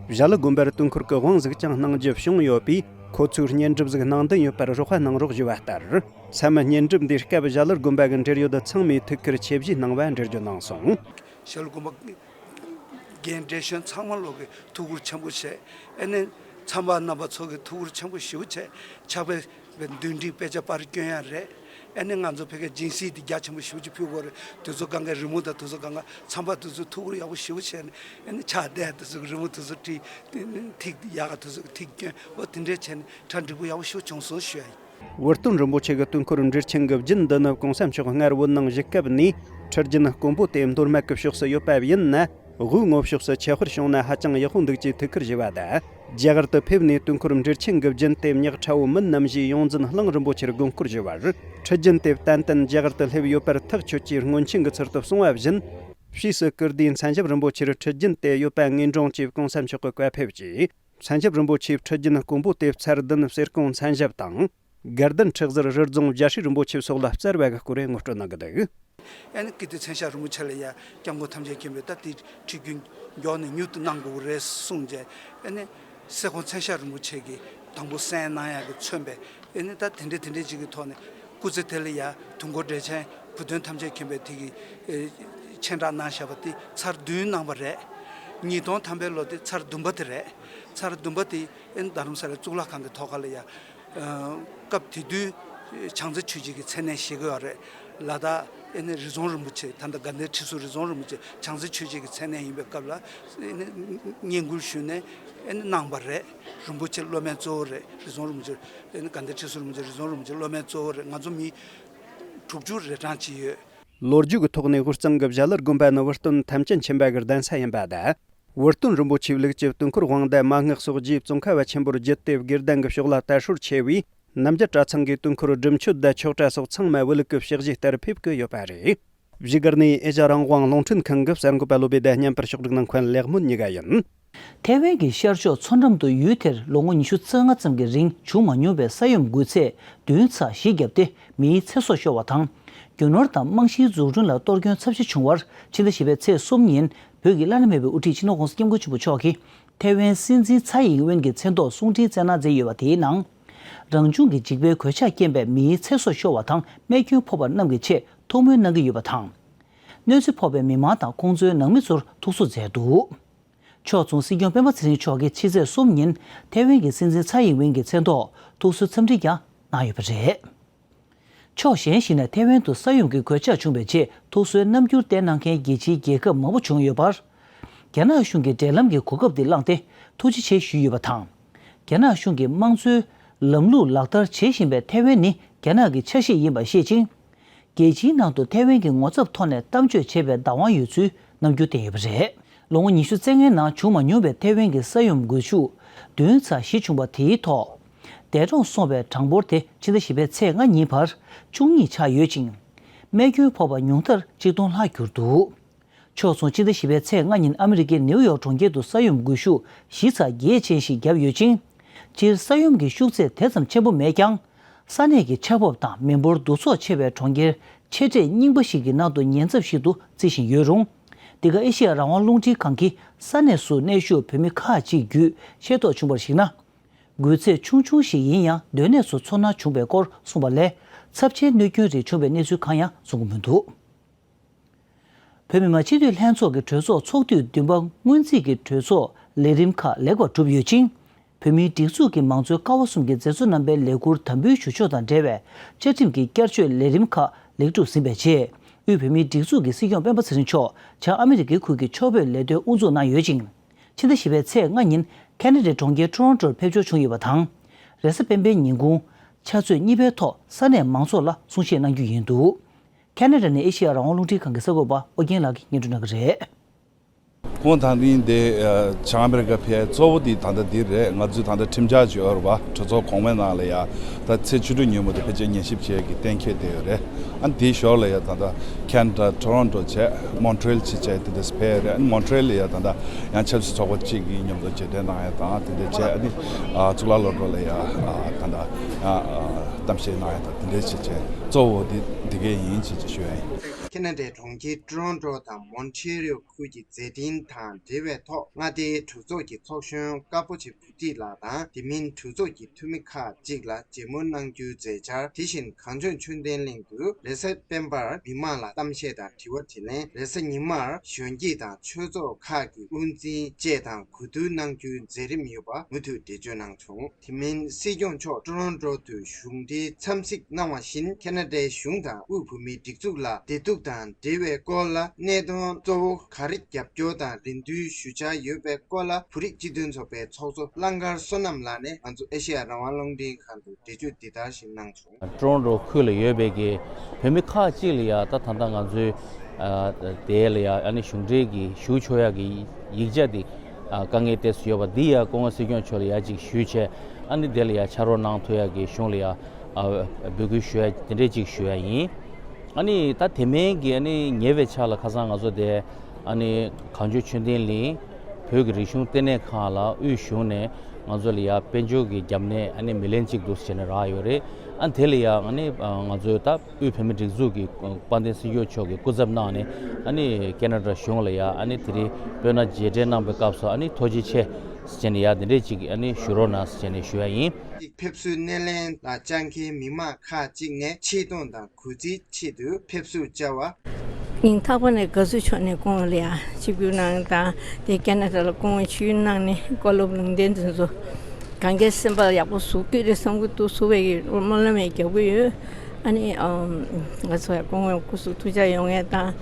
བཞའ་ལུ་དགོན་པར་དུས་འཁོར་གྱི་དབང་ཟིག་ཀྱང་གནང་རྒྱུ་བྱུང་ཡོད་པས། ཁོ་ཚོས་བསྙེན་སྒྲུབ་ཟིག་གནང་འདུན་ཡོད་པར་རོགས་པ་གནང་རོགས་ཞུ་བ་ལྟར། མཚམས་བསྙེན་སྒྲུབ་འདིའི་སྐབས་བཞའ་ལུ་དགོན་པ་གི་འབྲེལ་ཡོད་ཚང་མས་ཐུགས་ཁུར་ཆེ་བཞེས་གནང་བ་འགྲེལ་བརྗོད་གནང་སོང་། བཞའ་ལུ་དགོན་པ་རྒན་བགྲེས་གཞོན་ཚང་མ་ལོག་གི་ཐུགས་ཁུར་ཆེན་པོ་བྱས། ཨ་ནི་ཚང་པ་རྣམ་པ་ཚོ་གི་ཐུགས་ཁུར་ཆེན་པོ་ཞེ་པོ་བྱས། ཕྱག་དཔེ་བའི་འདོན་འགྲིག་དཔེ་ཆ་པར་སྐྱོན་ཡ་རེད། ཨ་ནི་ང་ཚོ་ཕ་གིའི་སྦྱིན་སྲེག་དེ་རྒྱ་ཆེན་པོ་ཞེ་པོ་ཅིག་ཕུལ་དགོས་རེད། དེ་ཚོ་གང་གའི་རི་མོ་དང་དེ་ཚོ་གང་ག་ཚང་པ་དེ་ཚོ་ཐུགས་ཁུར་ཡག་པོ་ཞེ་པོ་བྱས་ནས། ཨ་ནི་ཕྱག་དཔེ་དེ་ཚོ་གི་རི་མོ་དེ་ཚོ་བྲིས། ཐིག་ཡག་ག་དེ་ཚོ་གི་ཐིག་སྐྱོན། འོ་དེ་འདྲས་བྱས་ནས་གྲ་འགྲིག་པོ་ཡག་པོ་ཞེ་པོ་བྱུང་སོང་ཞུ་ཡ་ཡིན། དབུ་སྟོན་རིན་པོ་ཆེ་གི་དུས་འཁོར་འབྲེལ་ཆེན་གྱི་རྒྱུན་འདི་ནི་གོང་ས་མཆོག་སྔར་བོད་ནང་བཞུགས་སྐབས་ནས་ཁྲི་རྒྱུན་དཀོན་པོ་དེ་མདོ་སྨད་ཀྱི་ཕྱོགས་སུ་ཡོད་པ་ཡིན་ན། དབུས་ངོ་ཕྱོགས་སུ་ཆེ་ཧོར་བྱུང་ན་ཧ་ཅང་ཡག་པོ་འདུག་ཅེས་ཐུགས་ཁུར་བཞེས་པ་དང་། རྒྱ་གར་དུ་ཕེབས་ནས་དུས་འཁོར་འབྲེལ་ཆེན་གྱི་རྒྱུན་དེ་ཉག་ཕྲ་བོ་མིན་ནམ་ཞེས་ཡོངས་འཛིན་གླང་རིན་པོ་ཆེར་དགོངས་སྐོར་ཞུས་པར། ཁྲི་རྒྱུན་དེ་ཏན་ཏན་རྒྱ་གར་དུ་སླེབས་ཡོད་པར་ཐག་ཆོད་ཅེས་སྔོན་ཆད་ཀྱི་ཚུལ་དུ་གསུངས་པ་བཞིན། ཕྱིས་སུ་ཀིརྟིའི་མཚན་ཞབས་རིན་པོ་ཆེར་ཁྲི་རྒྱུན་དེ་ཡོད་པ་ངེས་འབྱུང་ཅེས་གོང་ས་མཆོག་གི་བཀའ་ཕེབས་ཀྱིས། མཚན་ཞབས་རིན་པོ་ཆེའི་ཁྲི་རྒྱུན་དཀོན་པོ་དེ་ཚར་བདུན་གསེར་ཀོང་མཚན་ཞབས་དང་། དགའ་ལྡན་ཁྲི་ཟུར་རི་རྫོང་རྒྱ་ཧྲི་རིན་པོ་ཆེ་སོགས་ལ་སྩལ་བ་གི་སྐོར་ངོ་སྤྲོད་གནང་གི་འདུག་ཨ་ནི་ཀིརྟི་མཚན་ཞབས་རིན་པོ་ཆེ་ལ་ཡ་སྐྱབས་མགོན་ཐམས་ཅད་མཁྱེན་པས་ད་དེ་ཁྲི་རྒྱུན་མགྱོགས་ནས་མྱུར་དུ་གནང་དགོས་རེད་གསུངས་རྗེས། ཨ་ནི་སེ་གོང་མཚན་ཞབས་རིན་པོ་ཆེ་གིས་དང་པོ་གསན་གནང་ཡག་གི་མཚོན་པས། ཨ་ནི་ད་དེ་འདྲས་དེ་འདྲས་ཅིག་གི་ཐོག་ནས་སྐུ་ཚེ་དེ་ལ་ཡ་དུས་འཁོར་འགྲེལ་ཆེན་བུ་སྟོན་ཐམས་ཅད་མཁྱེན་པས་དེ་གི་ཨེ་མཆན་བསྒྲགས་གནང་བཞག་པ་དེ་ཚར་བདུན་གནང་བ་རེད། ཉིས་སྟོང་ཐམ་པའི་ལོ་དེ་ཚར་བདུན་པ་དེ་རེད། ཚར་བདུན་པ་དེ་ཨ་ནི་རྡ་རམ་ས་ལའི་གཙུག་ལག་ཁང་གི་ཐོག་ཁ་ལ་ཡ། ཨ་སྐབས་དེ་དུས་བྱང་རྩེ་ཆོས་རྗེ་གི་མཚན་གནས་བཞེས་ཀྱི་ཡོད་རེད། ལ་དྭགས་ཨེ་ནི་རི་རྫོང་རིན་པོ་ཆེ། ད་ལྟ་དགའ་ལྡན་ཁྲི་ཟུར་རི་རྫོང་རིན་པོ་ཆེ་བྱང་རྩེ་ཆོས་རྗེ་གི་མཚན་གནས་ཡིན་པའི་སྐབས་ལ། ཨེ་ནི་བསྙེན་བཀུར་ཞུས་ནས་ཨེ་ནི་གནང་བ་རེད། རིན་པོ་ཆེ་སློབ་མའི་གཙོ་བོ་རེད། རི་རྫོང་རིན་པོ་ཆེ། ཨེ་ནི་དགའ་ལྡན་ཁྲི་ཟུར་རིན་པོ་ཆེ་རི་རྫོང་རིན་པོ་ཆེ་སློབ་མའི་གཙོ་བོ་རེད། ང་ཚོ་མི་དྲུག་ཅུ་རེ་གྲངས་ཅིག་ཡོད། ལོ་རྒྱུས་ཀྱི་ཐོག་ནས་དབུས་གཙང་གི་བཞའ་ལུ་དགོན་པ་ནི་དབུས་སྟོན་ཐམས་ཅད་མཁྱེན་པ་གི་གདན་ས་ཡིན་པ་དང་། དབུས་སྟོན་རིན་པོ་ཆེའི་ལུགས་ཀྱི་དུས་འཁོར་དབང་དང་མན་ངག་སོགས་རྗེ་ཙོང་ཁ་པ་ཆེན་པོར་བརྒྱུད་དེ་དགེ་ལྡན་གྱི་ཕྱོགས་ལ་དར་སྲོལ་ཆེ་བས། རྣམ་རྒྱལ་གྲྭ་ཚང་གི་དུས་འཁོར་སྒྲུབ་མཆོད་དང་ཆོས་གྲྭ་སོགས་ཚང་མ་བོད་ལུགས་ཀྱི་ཕྱག་བཞེས་ལྟར་ཕེབས་ཀྱི་ཡོད་པ་རེད། བཞུགས་སྒར་ནས་ཨེ་ཤ་རང་དབང་རླུང་འཕྲིན་ཁང་གི་གསར་འགོད་པ་བློ་བྷེ་དང་བརྙན་པར་ཕྱོགས་སྒྲིག་གནང་མཁན་ལེགས་སྨོན་གཉིས་ཀ་ཡིན། ཐའེ་ཝན་གྱི་ཤར་ཕྱོགས་མཚོ་འགྲམ་དུ་ཡུལ་དེར་ལོ་ངོ་ཉི་ཤུ་རྩ་ལྔ་ཙམ་གྱི་རིང་བྱུང་མ་མྱོང་བའི་ས་ཡོམ་འགུལ་ཚད་བདུན་ཚེག་བཞི་བརྒྱབ་སྟེ་མིའི་ཚེ་སྲོག་ཤོར་བ་དང་། རྒྱུ་ནོར་དང་རྨང་གཞིའི་འཛུགས་སྐྲུན་ལ་གཏོར་སྐྱོན་ཚབས་ཆེ་བྱུང་བར་ཕྱི་ཟླ་བཞི་པའི་ཚེས་གསུམ་ཉིན་བོད་ཀྱི་བླ་ན་མེད་པའི་དབུ་ཁྲིད་སྤྱི་ནོར་༸གོང་ས་༸སྐྱབས་མགོན་ཆེན་པོ་མཆོག་གིས་ཐའེ་ཝན་སྲིད་འཛིན་ཚའེ་ཨིན་ཝེན་གྱི་མཚན་ཐོག་གསུང་འཕྲིན་བསྩལ་གནང་མཛད་ཡོད་པ་དེའི་ནང་། རང་བྱུང་གི་འཇིགས་པའི་གོད་ཆག་རྐྱེན་པས་མིའི་ཚེ་སྲོག་ཤོར་བ་དང་རྨས་སྐྱོན་ཕོག་པ་རྣམས་ཀྱི་ཆེད་ཐུགས་སྨོན་གནང་གི་ཡོད་པ་དང་། གནོད་འཚེ་ཕོག་པའི་མི་མང་དང་ཁོང་ཚོའི་ནང་མི་ཚོར་ཐུགས་གསོ་མཛད་འདུག་ཕྱོགས་མཚུངས་སྲིད་སྐྱོང་སྤེན་པ་ཚེ་རིང་མཆོག་གིས་ཕྱི་ཚེས་གསུམ་ཉིན་ཐའེ་ཝན་གྱི་སྲིད་འཛིན་ཚའེ་ཨིན་ཝེན་གྱི་མཚན་ཐོག་ཐུགས་གསོའི་འཚམས་འདྲི་ཀྱང་གནང་ཡོད་པ་རེད། ཕྱོགས་གཞན་ཞིག་ནས་ཐའེ་ཝན་དུ་ས་ཡོམ་གྱི་གོད་ཆག་བྱུང་བའི་རྗེས་ཐུགས་གསོའི་རྣམ་འགྱུར་བསྟན་གནང་མཁན་རྒྱལ་སྤྱིའི་རྒྱལ་ཁབ་མང་པོ་བྱུང་ཡོད་པར། རྒྱ་ནག་གཞུང་གིས་འབྲེལ་ལམ་གྱི་གོ་སྐབས་འདི་བླངས་ཏེ་ཐུགས་རྗེ་ཆེ་ཞུས་ཡོད་པ་དང་། རྒྱ་ནག་གཞུང་གི་དམངས་གཙོའི་ལམ་ལུགས་ལག་བསྟར་བྱེད་བཞིན་པའི་ཐའེ་ཝན་ནི་རྒྱ་ནག་གི་ཆ་ཤས་ཡིན་པ་ཤེས་ཅིང་། རྒྱལ་སྤྱིའི་ནང་དུ་ཐའེ་ཝན་གྱི་ངོ་ཚབ་ཐོག་ནས་གཏམ་བརྗོད་བྱེད་པའི་བདག་དབང་ཡོད་ཚུལ་རྣམ་འགྱུར་བསྟན་ཡོད་པ་རེད། ལོ་ངོ་ཉི་ཤུ་རྩ་ལྔའི་ནང་བྱུང་མ་མྱོང་བའི་ཐའེ་ཝན་གྱི་ས་ཡོམ་འགུལ་ཤུགས་བདུན་ཚེག་བཞི་བྱུང་བ་དེའི་ཐོག་འདས་གྲོངས་སོང་བའི་གྲངས་འབོར་དེ་ཕྱི་ཟླ་བཞི་པའི་ཚེས་ལྔ་ཉིན་བར་བཅུ་གཉིས་ཆགས་ཡོད་ཅིང་། རྨས་སྐྱོན་ཕོག་པ་ཉུང་མཐར་ཆིག་སྟོང་ལྷག་གྱུར་འདུག་ཕྱོགས་མཚུངས་ཕྱི་ཟླ་བཞི་པའི་ཚེས་ལྔ་ཉིན་ཨ་མི་རི་ཀའི་ནེའུ་ཡོག་གྲོང་ཁྱེར་དུ་ས་ཡོམ་འགུལ་ཤུགས་བཞི་ཚེག་བརྒྱད་ཅན་ཞིག་བརྒྱབ་ཡོད་ཅིང་། སྤྱིར་ས་ཡོམ་གྱི་ཤུགས་ཚད་དེ་ཙམ་ཆེན་པོ་མེད་ཀྱང་། ས་གནས་ཀྱི་ཆར་འབབ་དང་མི་འབོར་འདུ་ཚོགས་ཆེ་བའི་གྲོང་ཁྱེར་ཆེ་གྲས་རྙིང་པ་ཞིག་གི་ནང་དུ་ཉེན་ཚབས་ཤིག་ཏུ་བརྩི་བཞིན་ཡོད་རུང་། འདི་ག་ཨེ་ཤི་ཡ་རང་དབང་རླུང་འཕྲིན་ཁང་གིས་ས་གནས་སུ་གནས་བཞུགས་བོད་མི་ཁག་ཅིག་བརྒྱུད་ཤེས་རྟོགས་བྱུང་བར་གཞིགས་ན། འགུལ་ཚད་ཆུང་ཆུང་ཞིག་ཡིན་ཡང་སྡོད་གནས་སུ་ཚོར་སྣང་བྱུང་བའི་སྐོར་གསུངས་པ་ལས། ཚབས་ཆེའི་གནོད་སྐྱོན་རིགས་བྱུང་བའི་གནས་ཚུལ་གང་ཡང་གསུང་གི་མི་འདུག་བོད་མི་མང་སྤྱི་འཐུས་ལྷན་ཚོགས་ཀྱི་གྲོས་ཚོགས་ཚོགས་དུས་བདུན་པ་སྔོན་རྩིས་ཀྱི་གྲོས་ཚོགས་ལས་རིམ་ཁག་ལེགས་པར་གྲུབ་ཡོད་ཅིང་། བོད་མིའི་སྒྲིག་འཛུགས་ཀྱི་མང་གཙོའི་ཀ་བ་གསུམ་གྱི་མཛད་གཙོ་རྣམ་པའི་ལས་འཁུར་དམ་འབུལ་ཞུ་ཕྱོགས་དང་འབྲེལ་བའི་བཅའ་ཁྲིམས་ཀྱི་བསྐྱར་བཅོས་ལས་རིམ་ཁག་ལེགས་གྲུབ་ཟིན་པའི་རྗེས། དབུས་བོད་མིའི་སྒྲིག་འཛུགས་ཀྱི་སྲིད་སྐྱོང་སྤེན་པ་ཚེ་རིང་མཆོག་བྱང་ཨ་མི་རི་ཀའི་ཁུལ་གྱི་ཕྱོགས་བོད་ལས་དོན་དབུ་འཛུགས་གནང་ཡོད་ཅིང་། ཕྱི་ཟླ་བཞི་པའི་ཚེས་ལྔ་ཉིན་ཁ་ན་ཌའི་གྲོང་ཁྱེར་ཊོ་རོན་ཊོར་ཕེབས་འབྱོར་བྱུང་ཡོད་པ་དང་། རེས་གཟའ་སྤེན་པའི་ཉིན་གུང་ཕྱག་ཚོད་གཉིས་པའི་ཐོག་ས་གནས་མང་ཚོགས་ལ་གསུང་བཤད་གནང་རྒྱུ་ཡིན་འདུག་ཁ་ན་ཌ་ནས་ཨེ་ཤེ་ཡ་རང་དབང་རླུང་འཕྲིན་ཁང་གི་གསར་འགོད་པ་ཨོ་རྒྱན་ལགས་ཀྱིས་སྙན་སྒྲོན་གནང་གི་རེད། ཁོང་དང་ལེན་དེ་བྱང་ཨ་མེ་རི་ཀ་ཕེབས་གཙོ་བོ་དེ་ད་ལྟ་འདི་རེད། ང་ཚོས་ད་ལྟ་ཁྲིམས་འཆར་ཅིག་ཡོད་རེད་བ། གྲོས་ཚོགས་གོང་མའི་ནང་ལ་ཡ་ད་ཚེས་བཅུ་དྲུག་ཉིན་མོ་དེ་ཕལ་ཆེར་ཉན་ཞིབ་བྱེད་ཀྱི་གཏན་འཁེལ་བསྡད་ཡོད་རེད། ཨ་ནི་དེའི་ཞོར་ལ་ཡ་ད་ལྟ་ཁེ་ན་ཌ་ཊོ་རོན་ཊོ་བྱས། མོན་ཊི་རེལ་ཅིག་བྱས། དེ་འདྲས་ཕེབས་རེད། ཨ་ནི་མོན་ཊི་རེལ་ལ་ཡ་ད་ལྟ་ཡང་ཆབ་སྲིད་ཚོགས་པ་གཅིག་གི་མཉམ་དུ་མཇལ་འཕྲད་གནང་ཡ་དང་། དེ་འདྲས་བྱས། ཨ་ནི་ཨ་གཙུག་ལག་སློབ་གྲྭ་ལ་ཡ་ཨ་ད་ལྟ་ཡང་ཨ་གཏམ་བཤད་གནང་ཡ་དང་། དེ་འདྲས་བྱས་བྱས་གཙོ་བོ་འདི་འདི་གས་ཡིན་ཅེས་ཅིག་ཞུ་ཡ་ཡིན། ཁེ་ན་ཌའི་གྲོང་ཁྱེར་ཊོ་རོན་ཊོ་དང་མོན་ཊི་རེལ་ཁུལ་གྱི་མཛད་འཕྲིན་དང་འབྲེལ་བའི་ཐོག་མངའ་སྡེའི་གྲོས་ཚོགས་ཀྱི་ཚོགས་གཞོན་དཀར་པོ་ཆེ་བུ་ཁྲིད་ལགས་དང་། དེ་མིན་གྲོས་ཚོགས་ཀྱི་འཐུས་མི་ཁག་ཅིག་ལ་མཇལ་མོལ་གནང་རྒྱུའི་མཛད་འཆར། དེ་བཞིན་གངས་ལྗོངས་ཆོས་ལྡན་གླིང་དུ་རེས་གཟའ་སྤེན་པར་མི་མང་ལ་གཏམ་བཤད་དང་དྲི་བ་དྲིས་ལན། རེས་གཟའ་ཉི་མར་གཞོན་སྐྱེས་དང་ཆོས་ཚོགས་ཁག་གི་དབུ་འཛིན་བཅས་དང་གོ་བསྡུར་གནང་རྒྱུའི་མཛད་རིམ་ཡོད་པ་མུ་མཐུད་འགྲེལ་བརྗོད་གནང་བྱུང་། དེ་མིན་སྲིད་སྐྱོང་མཆོག་ཊོ་རོན་ཊོ་དུ་གཞུང་འབྲེལ་འཚམས་གཟིགས་གནང་བ་བཞིན། ཁེ་ན་ཌའི་གཞུང་དང་དབུས་བོད་མིའི་སྒྲིག་འཛུགས་ལ་བདེ་སྡུག་དང་འབྲེལ་བའི་སྐོར་ལ་གནད་དོན་གཙོ་བོ་ག་རེ་རྒྱབ་སྐྱོར་དང་རེ་འདུན་ཞུ་འཆར་ཡོད་པའི་སྐོར་ལ། བོད་རིགས་སྤྱི་མཐུན་ཚོགས་པའི་ཚོགས་གཙོ་གླང་དཀར་བསོད་ནམས་ལགས་ནས་ང་ཚོ་ཨེ་ཤེ་ཡ་རང་དབང་རླུང་འཕྲིན་ཁང་དུ་འགྲེལ་བརྗོད་འདི་ལྟར་ཞིག་གནང་བྱུང་། ཊོ་རོན་ཊོ་ཁུལ་ལ་ཡོད་པའི་གི་བོད་མི་ཁག་ཅིག་ལ་ཡ་ད་ད་ལྟ་ང་ཚོའི་ཨ་དེ་ལ་ཡ་ཨ་ནི་གཞུང་འབྲེལ་གྱི་ཞུ་ཆོག་ཡ་གི་ཡིག་ཆ་དེ་ཨ་དཀའ་ངལ་ཏོག་ཙམ་ཡོད་པ་འདི་ཡ་སྐུ་ངོ་སྲིད་སྐྱོང་མཆོག་ལ་ཡ་ཅིག་ཞུས་བྱས། ཨ་ནི་དེ་ལ་ཡ་ཕྱག་རོགས་གནང་ཐུབ་ཡ་གི་གཞུང་ལ་ཡ་ཨ་འབོད་སྐུལ་ཞུ་ཡ་དེ་འདྲས་ཅིག་ཞུ་ཡ་ཡིན། ཨ་ནི་ད་དེ་མིན་གྱི་ཨ་ནི་ཉེ་བའི་ཆར་ལ་ཁ་སང་ང་ཚོ་དེ་ཨ་ནི་གངས་ལྗོངས་ཆོས་ལྡན་གླིང་བོད་ཀྱི་རིག་གཞུང་ལྟེ་གནས་ཁང་ལ་དབུས་གཞུང་ནས་ང་ཚོ་ལ་ཡ་དཔལ་འབྱོར་གྱི་རྒྱབ་གནས་ཨ་ནི་མི་ལན་གཅིག་འདུག་ཟེར་ནས་རག་ཡོད་རེད། ཨ་ནི་དེ་ལ་ཡ་ཨ་ནི་ང་ཚོའི་ད་དབུས་བོད་མི་སྒྲིག་འཛུགས་ཀྱི་དཔལ་ལྡན་སྲིད་སྐྱོང་མཆོག་གིས་སྐུ་ཚབ་གནང་ནས་ཨ་ནི་ཁེ་ན་ཌ་གཞུང་ལ་ཡ་ཨ་ནི་དེ་རིང་སྤོས་སྣ་རྗེས་དྲན་གནང་པའི་སྐབས་སུ་ཨ་ནི་ཐུགས་རྗེ་ཆེ་ཟེར་ནས་ཡ་དེ་འདྲས་ཅིག་ཨ་ནི་ཞུ་རོགས་གནང་ཟེར་ནས་ཞུ་ཡ་ཡིན། ཕེབས་བསུའི་སྣེ་ལེན་ལ་བཅར་མཁན་མི་མང་ཁག་ཅིག་ནས་ཆེ་མཐོང་དང་གུས་བརྩིའི་ཆེད་དུ་ཕེབས་བསུར་བཅར་བ། སྙིང་ཐག་པ་ནས་དགའ་བསུ་ཕྱོགས་ནས་སྐུ་ངོ་ལ་ཡ་ཆིབས་བསྒྱུར་གནང་དང་། དེ་ཁེ་ན་ཌ་ལ་སྐུ་ངོ་ཆིབས་བསྒྱུར་གནང་ནས་བཀའ་སློབ་ལུང་བསྟན་དེ་ཚོ་གང་གའི་སེམས་པ་ཡག་པོ་བཟོ་གི་རེད་བསམ་གི་འདུག་བཟོ་བའི་གི་སྨོན་ལམ་ཡང་རྒྱག་གི་ཡོད། ཨ་ནི་ཨམ་ང་ཚོ་ཡང་སྐུ་ངོ་སྐུ་གཟུགས་ཐུགས་ཅག་ཡོང་ཡས་དང་།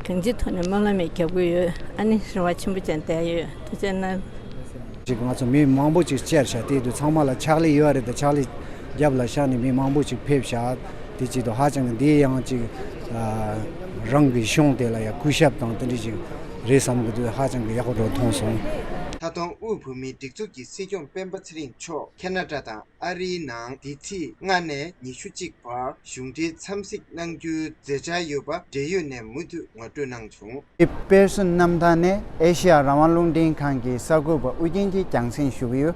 གང་ཅིའི་ཐོག་ནས་སྨོན་ལམ་ཡང་རྒྱག་གི་ཡོད། ཨ་ནི་རེ་བ་ཆེན་པོ་ཅན་བསྡད་ཡོད། ཐུགས་རྗེ་གནང་། ཅིག་ང་ཚོ་མི་མང་པོ་ཅིག་བཅར་བཞག་དེ་དུས་ཚང་མ་ལ་ཕྱག་ལས་ཡོད་རེད། ད་ཕྱག་ལས་རྒྱབ་ལ་བཞག་ནས་མི་མང་པོ་ཅིག་ཕེབས་བཞག་དེ་ཅིག་ཏུ་ཧ་ཅང་གི་འདི་ཡང་ཅིག་ཨ་རང་གི་གཞུང་དེ་ལ་ཡང་གུས་ཞབས་དང་དེ་འདྲ་ཅིག་རེད་བསམ་གི་འདུག་ཧ་ཅང་གི་ཡག་པོ་འགྲོ་མཐོང་སོང་། ད་དུང་དབུས་བོད་མིའི་སྒྲིག་འཛུགས་ཀྱི་སྲིད་སྐྱོང་སྤེན་པ་ཚེ་རིང་མཆོག་ཁེ་ན་ཌ་དང་ཨ་རིའི་ནང་འདི་ཚེས་ལྔ་ནས་ཉི་ཤུ་གཅིག་བར་གཞུང་འབྲེལ་འཚམས་གཟིགས་གནང་རྒྱུའི་མཛད་འཆར་ཡོད་པ་འབྲེལ་ཡོད་ནས་མུ་མཐུད་ངོ་སྤྲོད་གནང་བྱུང་། དཔེ་མཚོན་རྣམ་ཐར་ནས་ཨེ་ཤེ་ཡ་རང་དབང་རླུང་འཕྲིན་ཁང་གི་གསར་འགོད་པ་ཨུ་རྒྱན་གྱིས་རྒྱང་སྲིང་ཞུ་གི་ཡོད།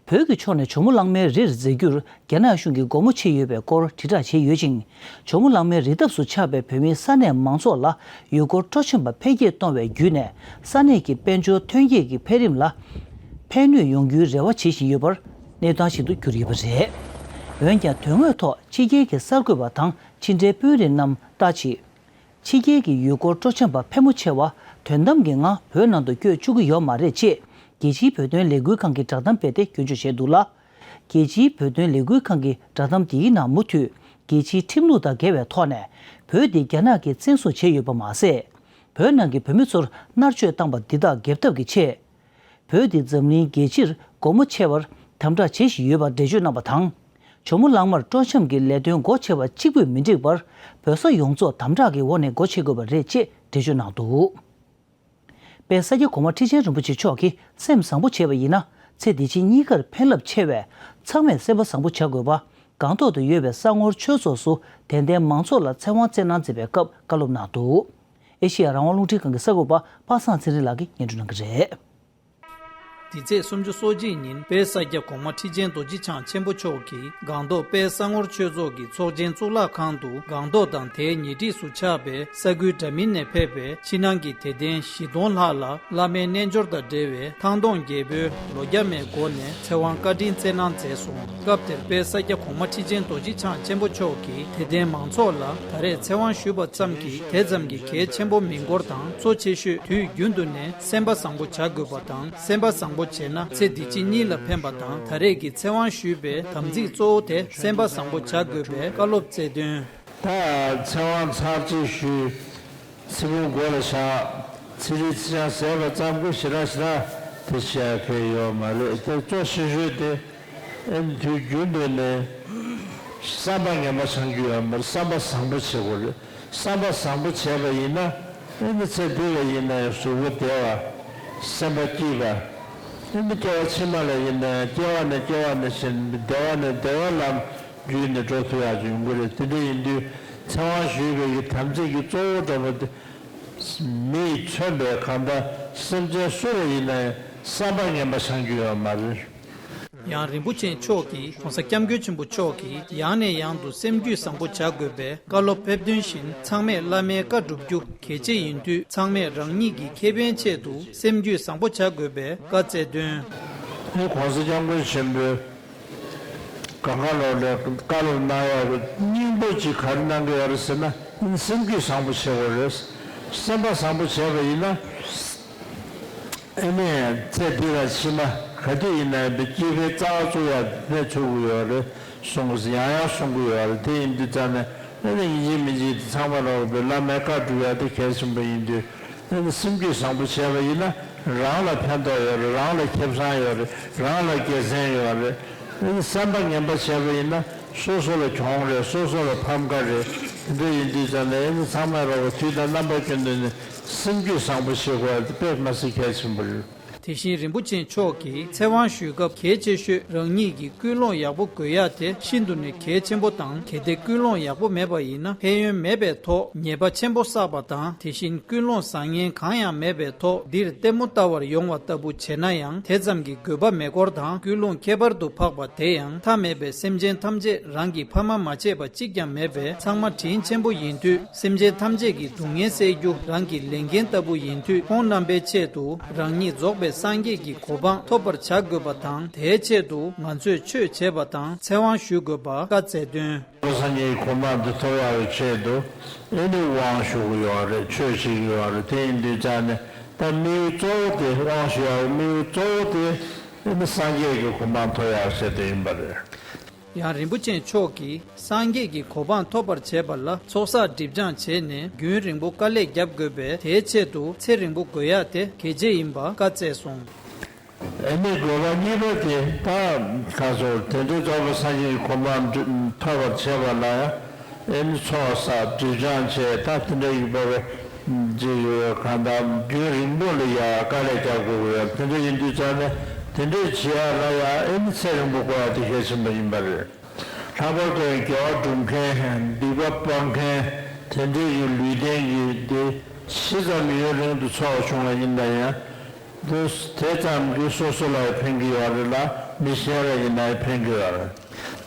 བོད་ཀྱི་ཕྱོགས་ནས་ཇོ་མོ་གླང་མའི་རིར་འཛེགས་རྒྱུར་རྒྱ་ནག་གཞུང་གིས་སྒོ་མོ་ཕྱེ་ཡོད་པའི་སྐོར་དྲིལ་བསྒྲགས་བྱས་ཡོད་ཅིང་། ཇོ་མོ་གླང་མའི་རི་འདབས་སུ་ཆགས་པའི་བོད་མིའི་ས་གནས་མང་ཚོགས་ལ་ཡུལ་སྐོར་སྤྲོ་འཆམ་པ་འཕེལ་རྒྱས་གཏོང་བའི་བརྒྱུད་ནས་ས་གནས་ཀྱི་དཔལ་འབྱོར་ཐོན་སྐྱེད་ཀྱི་འཕེལ་རིམ་ལ་ཕན་ནུས་ཡོང་རྒྱུའི་རེ་བ་བྱེད་བཞིན་ཡོད་པར་གནས་སྟངས་ཤིག་ཏུ་གྱུར་ཡོད་པ་རེད། འོན་ཀྱང་དོན་དངོས་ཐོག་ཕྱི་རྒྱལ་གྱི་གསར་འགོད་པ་དང་ཕྱི་འབྲེལ་དཔོན་རིགས་རྣམས་ལྟ་ཅི། ཕྱི་རྒྱལ་གྱི་ཡུལ་སྐོར་སྤྲོ་འཆམ་པ་ཕལ་མོ་ཆེ་བ་དོན་དམ་གྱི་ངང་བོད་ནང་དུ་བསྐྱོད་བཅུག་གི་ཡོད་མ་རེད་ཅེས་རྒྱལ་སྤྱིའི་བོད་དོན་ལས་འགུལ་ཁང་གི་བསྒྲགས་གཏམ་སྤེལ་ཏེ་སྐྱོན་བརྗོད་བྱས་འདུག་ལ། རྒྱལ་སྤྱིའི་བོད་དོན་ལས་འགུལ་ཁང་གི་བསྒྲགས་གཏམ་འདིའི་ནང་མུ་མཐུད་རྒྱལ་སྤྱིའི་ཁྲིམས་ལུགས་དང་འགལ་བའི་ཐོག་ནས་བོད་འདི་རྒྱ་ནག་གིས་བཙན་བཟུང་བྱས་ཡོད་པ་མ་ཟད། བོད་ནང་གི་བོད་མི་ཚོར་མནར་གཅོད་བཏང་པ་འདི་དག་འགེབས་ཐབས་ཀྱི་ཆེད། བོད་འདི་འཛམ་གླིང་རྒྱལ་སྤྱིར་སྒོ་མོ་ཕྱེ་བར་དམ་དྲག་བྱེད་བཞིན་ཡོད་པར་འགྲེལ་བརྗོད་གནང་བ་དང་། ཇོ་མོ་གླང་མར་སྤྲོ་འཆམ་གྱི་ལས་དོན་སྒོ་ཕྱེ་བ་གཅིག་པུས་མི་འགྲིག་པར་བོད་ས་ཡོངས་རྫོགས་དམ་དྲག་གི་འོག་ནས་སྒོ་ཕྱེ་དགོས་པ་རེད་ཅེས་འགྲེལ་བརྗོད་གནང་འདུག་དཔལ་ས་སྐྱ་གོང་མ་ཁྲི་ཆེན་རིན་པོ་ཆེ་མཆོག་གིས་སེམས་བཟང་པོ་བྱས་པ་ཡིན་ན་ཚེ་འདི་ཕྱི་གཉིས་ཀར་ཕན་རླབས་ཆེ་བས་ཚང་མས་སེམས་པ་བཟང་པོ་བྱ་དགོས་པ། སྒང་ཏོག་ཏུ་ཡོད་པའི་ས་ངོར་ཆོས་ཚོགས་སུ་དད་ལྡན་མང་ཚོགས་ལ་ཚེ་དབང་སྩལ་གནང་མཛད་པའི་སྐབས་བཀའ་སློབ་གནང་འདུག་ཨེ་ཤེ་ཡ་རང་དབང་རླུང་འཕྲིན་ཁང་གི་གསར་འགོད་པ་པ་སངས་ཚེ་རིང་ལགས་ཀྱིས་སྙན་སྒྲོན་གནང་གི་རེད། འདི་ཚེས་སུམ་ཅུ་སོ་གཅིག་ཉིན་དཔལ་ས་སྐྱ་གོང་མ་ཁྲི་ཆེན་རྡོ་རྗེ་འཆང་ཆེན་པོ་མཆོག་གིས་སྒང་ཏོག་དཔལ་ས་ངོར་ཆོས་ཚོགས་ཀྱི་ཚོགས་ཆེན་གཙུག་ལག་ཁང་དུ་སྒང་ཏོག་དང་དེའི་ཉེ་འཁྲིས་སུ་ཆགས་པའི་ས་ཁུལ་འདྲ་མིན་ནས་ཕེབས་པའི་ཕྱི་ནང་གི་དད་ལྡན་བཞི་སྟོང་ལྷག་ལ་བླ་མའི་རྣལ་འབྱོར་དང་འབྲེལ་བའི་ཐང་སྟོང་རྒྱལ་པོའི་ལོ་བརྒྱ་མའི་སྒོ་ནས་ཚེ་དབང་བཀའ་དྲིན་སྩལ་གནང་མཛད་སོང་། སྐབས་དེར་དཔལ་ས་སྐྱ་གོང་མ་ཁྲི་ཆེན་རྡོ་རྗེ་འཆང་ཆེན་པོ་མཆོག་གིས་དད་ལྡན་མང་ཚོགས་ལ་ད་རེས་ཚེ་དབང་ཞུས་པ་ཙམ་གྱིས་དེ་ཙམ་གྱི་གལ་ཆེན་པོ་མིན་སྐོར་དང་། གཙོ་ཆེ་ཤོས་དུས་རྒྱུན་དུ་ནས་སེམས་པ་བཟང་པོ་བྱ་དགོས་པ་དང་། སེམས་པ་བཟང་པོ་བྱས་ན་ཚེ་འདི་ཕྱི་གཉིས་ལ་ཕན་པ་དང་། ད་རེས་ཀྱི་ཚེ་དབང་ཞུས་པའི་དམ་ཚིག་གཙོ་བོ་དེ་སེམས་པ་བཟང་པོ་བྱ་དགོས་པའི་བཀའ་སློབ་སྩལ་དོན། ད་ཚེ་དབང་ཚར་གཅིག་ཞུས། ཚེ་བུམ་མགོ་ལ་བཞག་ཚེ་རིལ་ཚེ་ཆང་ཟས་པ་ཙམ་གྱིས་ཞེ་དྲག་ཞེ་དྲག་དེ་བྱས་ཁེལ་ཡོད་མ་རེད། དེ་གཙོ་ཆེ་ཤོས་དེ་ཨེ་ནི་དུས་རྒྱུན་དུ་ནས་བསམ་པ་ངན་པ་བྱང་རྒྱུ་ཡོད་མ་རེད། བསམ་པ་བཟང་པོ་བྱེད་དགོས་རེད། བསམ་པ་བཟང་པོ་བྱས་པ་ཡིན་ན་ཨེ་ནི་ཚེ་འདི་ལ་ཡིན་ན་ཡང་གཟུགས་པོ་བདེ་བ། སེམས་པ་སྐྱིད་པ། ཨེ་ནི་སྐྱེ་བ་ཕྱི་མ་ལ་ཡིན་ན་ཡང་སྐྱེ་བ་ནས་སྐྱེ་བ་ནས་བཞིན་བདེ་བ་ནས་བདེ་བ་ལ། བརྒྱུད་ནས་འགྲོ་ཐུབ་ཡག་ཅིག་ཡོང་གི་རེད། དེ་འདྲ་ཡིན་དུས་ཚེ་དབང་ཞུས་པའི་གི་དམ་ཚིག་གི་གཙོ་བོ་འདྲ་པོ་དེ། མིས་མཚོན་པའི་གང་ལྟར་སེམས་ཅན་སུ་ལ་ཡིན་ན་ཡང་བསམ་པ་ངན་པ་འཆང་རྒྱུ་ཡོད་མ་རེད། ཡང་རིན་པོ་ཆེ་མཆོག་གིས་༸གོང་ས་༸སྐྱབས་མགོན་ཆེན་པོ་མཆོག་གིས་ཡང་ནས་ཡང་དུ་སེམས་རྒྱུད་བཟང་པོ་བྱ་དགོས་པའི་བཀའ་སློབ་ཕེབས་དོན་བཞིན་ཚང་མས་བླ་མའི་བཀའ་སྒྲུབ་རྒྱུ་གལ་ཆེ་ཡིན་དུས་ཚང་མས་རང་ཉིད་ཀྱི་ཁེ་ཕན་ཆེད་དུ་སེམས་རྒྱུད་བཟང་པོ་བྱ་དགོས་པའི་བཀའ་སྩལ་དོན། ཨེ་༸གོང་ས་༸སྐྱབས་མགོན་ཆེན་པོས་གང་ག་ལོག་ལ་བཀའ་སློབ་གནང་ཡག་གི་སྙིང་པོ་ཅིག་ག་རེ་གནང་གི་ཡོད་རེད་ཟེར་ན། སེམས་རྒྱུད་བཟང་པོ་བྱེད་དགོས་རེད། སེམས་པ་བཟང་པོ་བྱས་པ་ཡིན་ན། ཨ་ནི་ཚེ་འདི་དང་ཕྱི་མ་ག་དུས་ཡིན་ན་ཡང་སྐྱེ་འཕེལ་རྩ་བ་བཙུགས་ཡག་ནས་ཚུགས་ཀྱི་ཡོད་རེད་གསུང་གི། ཡང་ཡང་གསུང་གི་ཡོད་རེད། དེ་ཡིན་དུས་ཙང་ནས་ཨ་ནི་ཡིན་གཅིག་མིན་གཅིག་དེ་ཚང་མ་ལོག་པའི་བླ་མའི་བཀའ་སྒྲུབ་ཡག་དེ་གལ་ཆེན་པོ་ཡིན་དུས། ཨ་ནི་སེམས་རྒྱུད་བཟང་པོ་བྱས་པ་ཡིན་ན་རང་ལ་ཕན་ཐོགས་ཡོད་རེད། རང་ལ་ཁེ་བཟང་ཡོད་རེད། རང་ལ་དགེ་མཚན་ཡོད་རེད། ཨ་ནི་བསམ་པ་ངན་པ་བྱས་པ་ཡིན་ན་སོ་སོ་ལ་གྱོང་རེད། སོ་སོ་ལ་ཕམ་ཁ་རེད། དེ་འདྲ་ཡིན་དུས་ཙང་ནས་ཨ་ནི་ཚང་མ་ལོག་པ་དུས་དང་རྣམ་པ་ཀུན་ཏུ་ནས་སེམས་རྒྱུད་བཟང་པོ་བྱེད་དགོས་ཡག་དེ་དཔེ་མི་སྲིད་གལ་ཆེན་པོ་རེད། དེ་བཞིན་རིན་པོ་ཆེ་མཆོག་གིས་ཚེ་དབང་ཞུས་སྐབས་གལ་ཆེ་ཤོས་རང་ཉིད་ཀྱི་ཀུན་སློང་ཡག་པོ་དགོས་ཡག་དེ་ཤིན་ཏུ་ནས་གལ་ཆེན་པོ་དང་། གལ་ཏེ་ཀུན་སློང་ཡག་པོ་མེད་པ་ཡིན་ན་ཕན་ཡོན་མེད་པའི་ཐོག་ཉེས་པ་ཆེན་པོ་བསགས་པ་དང་། དེ་བཞིན་ཀུན་སློང་བཟང་ངན་གང་ཡང་མེད་པའི་ཐོག་འདིར་ལྟད་མོ་ལྟ་བར་ཡོང་བ་ལྟ་བུ་བྱས་ན་ཡང་དེ་ཙམ་གྱི་དགོས་པ་མེད་སྐོར་དང་། ཀུན་སློང་ཁྱད་པར་དུ་འཕགས་པ་དེ་ཡང་མཐའ་མེད་པའི་སེམས་ཅན་ཐམས་ཅད་རང་གི་ཕ་མ་མ་བྱས་པ་གཅིག་ཀྱང་མེད་པས་ཚང་མ་དྲིན་ཆེན་པོ་ཡིན་དུས། སེམས་ཅན་ཐམས་ཅད་ཀྱི་སྡུག་བསྔལ་སེལ་རྒྱུ་རང་གི་ལས་འགན་ལྟ་བུ་ཡིན་དུས། ཁོང་རྣམ་པའི་ཆེད་དུ་རང་ཉིད་རྫོགས་པའི་སངས་རྒྱས་ཀྱི་གོ་འཕང་ཐོབ་པར་བྱ་དགོས་པ་དང་། དེའི་ཆེད་དུ་ང་ཚོས་ཆོས་བྱེད་པ་དང་ཚེ་དབང་ཞུ་དགོས་པ་བཀའ་སྩལ་དོན། སངས་རྒྱས་ཀྱི་གོ་འཕང་དེ་ཐོབ་ཡག་གི་ཆེད་དུ་ཨེ་ནི་དབང་ཞུ་གི་ཡོད་རེད། ཆོས་བྱེད་ཀྱི་ཡོད་རེད། དེ་ཡིན་དུས་ཙང་ནས་ད་དམིགས་ཡུལ་གཙོ་བོ་དེ། དབང་ཞུ་ཡག་གི་དམིགས་ཡུལ་གཙོ་བོ་དེ་ཨེ་ནི་སངས་རྒྱས་ཀྱི་གོ་འཕང་ཐོབ་ཡག་ཆེད་དུ་ཡིན་པ་རེད། ཡང་རིན་པོ་ཆེ་མཆོག་གིས་སངས་རྒྱས་ཀྱི་གོ་འཕང་ཐོབ་པར་བྱེད་པ་ལ་ཚོགས་བསགས་སྒྲིབ་སྦྱང་བྱས་ནས་རྒྱུན་རིང་པོ་དཀའ་ལས་རྒྱབ་དགོས་པས། དེའི་ཆེད་དུ་ཚེ་རིང་པོ་དགོས་ཡག་དེ་གལ་ཆེ་ཡིན་པ་བཀའ་སྩལ་སོང་། ཨེ་ནི་དགོས་པ་གཉིས་པ་དེ་ད་ག་ཚོད་དེ་འདྲའི་རྫོགས་པའི་སངས་རྒྱས་ཀྱི་གོ་འཕང་ཐོབ་པར་བྱེད་པ་ལ་ཡང་ཨེ་ནི་ཚོགས་བསགས་སྒྲིབ་སྦྱང་བྱས། ད་དེ་འདྲ་ཡིན་པ་བས། ཅིག་གང་ལྟར་རྒྱུན་རིང་པོ་ལ་ཡ་དཀའ་ལས་རྒྱག་དགོས་ཀྱི་ཡོད། དེ་འདྲ་ཡིན་དུས་ཙང་ནས་དེ་འདྲ་བྱེད་ཡ་ལ་ཡ་ཨེ་ནི་ཚེ་རིང་པོ་དགོས་ཡ་དེ་གལ་ཆེན་པོ་ཡིན་པ་རེད། ལྷག་པར་དུ་དགེ་བ་སྒྲུབ་མཁན། སྡིག་པ་སྤང་མཁན། དེ་འདྲ་ཡི་ལུས་རྟེན་གྱི་དེ་ཇི་ཙམ་ཡུན་རིང་དུ་འཚོ་བ་བྱུང་བ་ཡིན་ན་ཡང་དེ་དེ་ཙམ་གྱིས་སོ་སོ་ལ་ཡང་ཕན་གྱི་ཡོད་རེད་ལ། མི་གཞན་ལ་ཡིན་ན་ཡང་ཕན་གྱི་ཡོད་རེད།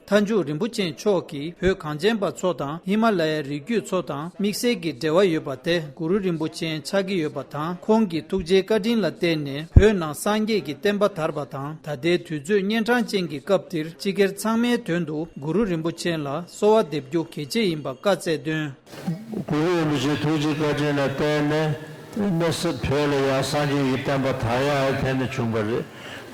མཐའ་མཇུག་རིན་པོ་ཆེ་མཆོག་གིས་བོད་གངས་ཅན་པ་ཚོ་དང་ཧི་མ་ལ་ཡའི་རི་རྒྱུད་ཚོ་དང་དམིགས་བསལ་གྱི་འབྲེལ་བ་ཡོད་པ་དེ་གུ་རུ་རིན་པོ་ཆེ་ཆགས་ཀྱི་ཡོད་པ་དང་། ཁོང་གི་ཐུགས་རྗེའི་བཀའ་དྲིན་ལ་བརྟེན་ནས་བོད་ནང་སངས་རྒྱས་ཀྱི་བསྟན་པ་དར་བ་དང་། ད་ལྟའི་དུས་ཚོད་གཉན་འཕྲང་ཅན་གྱི་སྐབས་འདིར་སྤྱི་སྒེར་ཚང་མའི་དོན་དུ་གུ་རུ་རིན་པོ་ཆེ་ལ་གསོལ་བ་འདེབས་རྒྱུ་གལ་ཆེ་ཡིན་པ་བཀའ་སྩལ་དོན། གུ་རུ་རིན་པོ་ཆེའི་ཐུགས་རྗེ་བཀའ་དྲིན་ལ་བརྟེན་ནས་གནས་ས་བོད་ལ་ཡང་སངས་རྒྱས་ཀྱི་བསྟན་པ་དར་ཡག་ཐད་ནས་བྱུང་བ་རེད།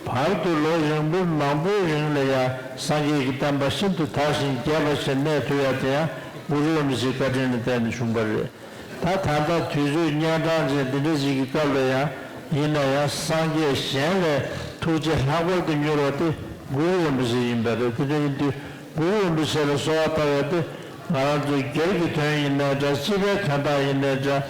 བར་དུ་ལོ་རིང་པོ་མང་པོའི་རིང་ལ་ཡང་སངས་རྒྱས་ཀྱི་བསྟན་པ་ཤིན་ཏུ་དར་ཞིང་རྒྱས་པ་ཞིག་གནས་ཐུབ་ཡག་དེ་ཡང་གུ་རུ་རིན་པོ་ཆེའི་བཀའ་དྲིན་ལ་བརྟེན་ནས་བྱུང་བ་རེད། ད་ད་ལྟ་དུས་ཚོད་གཉན་འཕྲང་ཅན་འདི་འདྲ་ཞིག་གི་སྐབས་ལ་ཡང་ཡིན་ན་ཡང་སངས་རྒྱས་གཞན་ལས་ཐུགས་རྗེ་ལྷག་པར་དུ་མྱུར་བ་དེ་གུ་རུ་རིན་པོ་ཆེ་ཡིན་པ་རེད། དེ་འདྲ་ཡིན་དུས་གུ་རུ་རིན་པོ་ཆེ་ལ་གསོལ་བ་བཏབ་ཡ་དེ་ང་རང་ཚོའི་སྒེར་གྱི་དོན་ཡིན་ནའི་འདྲ། སྤྱི་པའི་དོན་དག་ཡིན་ནའི་འདྲ།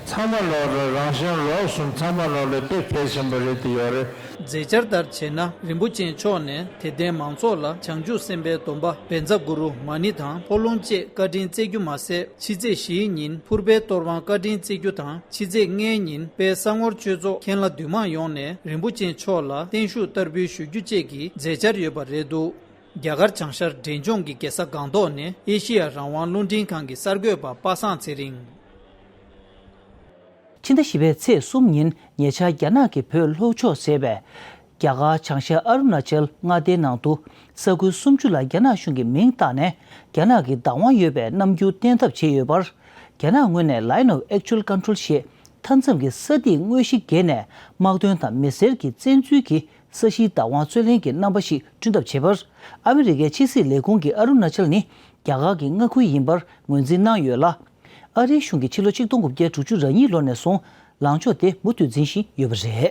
ཚང་མ་ལོག་རེ་རང་གཞན་ལོགས་གསུམ་ཚང་མ་ལོག་ལ་དཔེ་གལ་ཆེན་པོ་རེད་དེ་ཡོད་རེད། མཛད་འཆར་ལྟར་བྱས་ན་རིན་པོ་ཆེ་མཆོག་ནས་དད་ལྡན་མང་ཚོགས་ལ་བྱང་ཆུབ་སེམས་དཔའི་སྡོམ་པ་བཛྲ་གུ་རུ་མ་ཎི་དང་ཕོ་ལོང་བཅས་བཀའ་དྲིན་སྩལ་རྒྱུ་མ་ཟད། ཕྱི་ཚེས་བཞིའི་ཉིན་ཕུར་པའི་གཏོར་དབང་བཀའ་དྲིན་སྩལ་རྒྱུ་དང་། ཕྱི་ཚེས་ལྔའི་ཉིན་དཔལ་གསང་བོར་ཆོས་ཚོགས་མཁན་བླ་འདུས་མང་ཡོངས་ནས་རིན་པོ་ཆེ་མཆོག་ལ་བརྟན་བཞུགས་བསྟར་འབུལ་ཞུ་རྒྱུ་བཅས་ཀྱི་མཛད་འཆར་ཡོད་པ་རེད་འདུག་རྒྱ་གར་བྱང་ཤར་འབྲས་ལྗོངས་ཀྱི་རྒྱལ་ས་སྒང་ཏོག་ནས་ཨེ་ཤེ་ཡ་རང་དབང་རླུང་འཕྲིན་ཁང་གི་གསར་འགོད་པ་པ་སངས་ཚེ་རིང་། ཕྱི་ཟླ་བཞི་པའི་ཚེས་གསུམ་ཉིན་ཉེ་ཆར་རྒྱ་ནག་གིས་བོད་ལྷོ་ཕྱོགས་ཟེར་བའི་རྒྱ་གར་བྱང་ཤར་ཨ་རུ་ན་ཅལ་མངའ་སྡེའི་ནང་དུ་ས་ཁུལ་སུམ་ཅུ་ལ་རྒྱ་ནག་གཞུང་གི་མིང་བཏགས་ནས་རྒྱ་ནག་གི་བདག་དབང་ཡོད་པའི་རྣམ་འགྱུར་བསྟན་ཐབས་བྱས་ཡོད་པར། རྒྱ་ནག་ངོས་ནས་Line of Actual Control ཞེས་མཐའ་མཚམས་ཀྱི་ས་ཐིག་དངོས་གཞི་བརྒལ་ནས་དམག་དོན་དང་མི་སེར་གྱི་བཙན་འཛུལ་གྱིས་ས་གཞིའི་བདག་དབང་རྩོད་ལེན་གྱི་རྣམ་པ་ཞིག་བསྐྲུན་ཐབས་བྱས་པར། ཨ་མི་རི་ཀའི་ཕྱི་སྲིད་ལས་ཁུངས་ཀྱིས་ཨ་རུ་ན་ཅལ་ནི་རྒྱ་གར་གྱི་མངའ་ཁུལ་ཡིན་པར་ངོས་འཛིན་གནང་ཡོད་ལ། ཨ་རིའི་གཞུང་གིས་ཕྱི་ལོ་ཆིག་སྟོང་དགུ་བརྒྱ་དྲུག་ཅུ་རེ་གཉིས་ལོ་ནས་བཟུང་ལངས་ཕྱོགས་དེ་མུ་མཐུད་འཛིན་བཞིན་ཡོད་པ་རེད།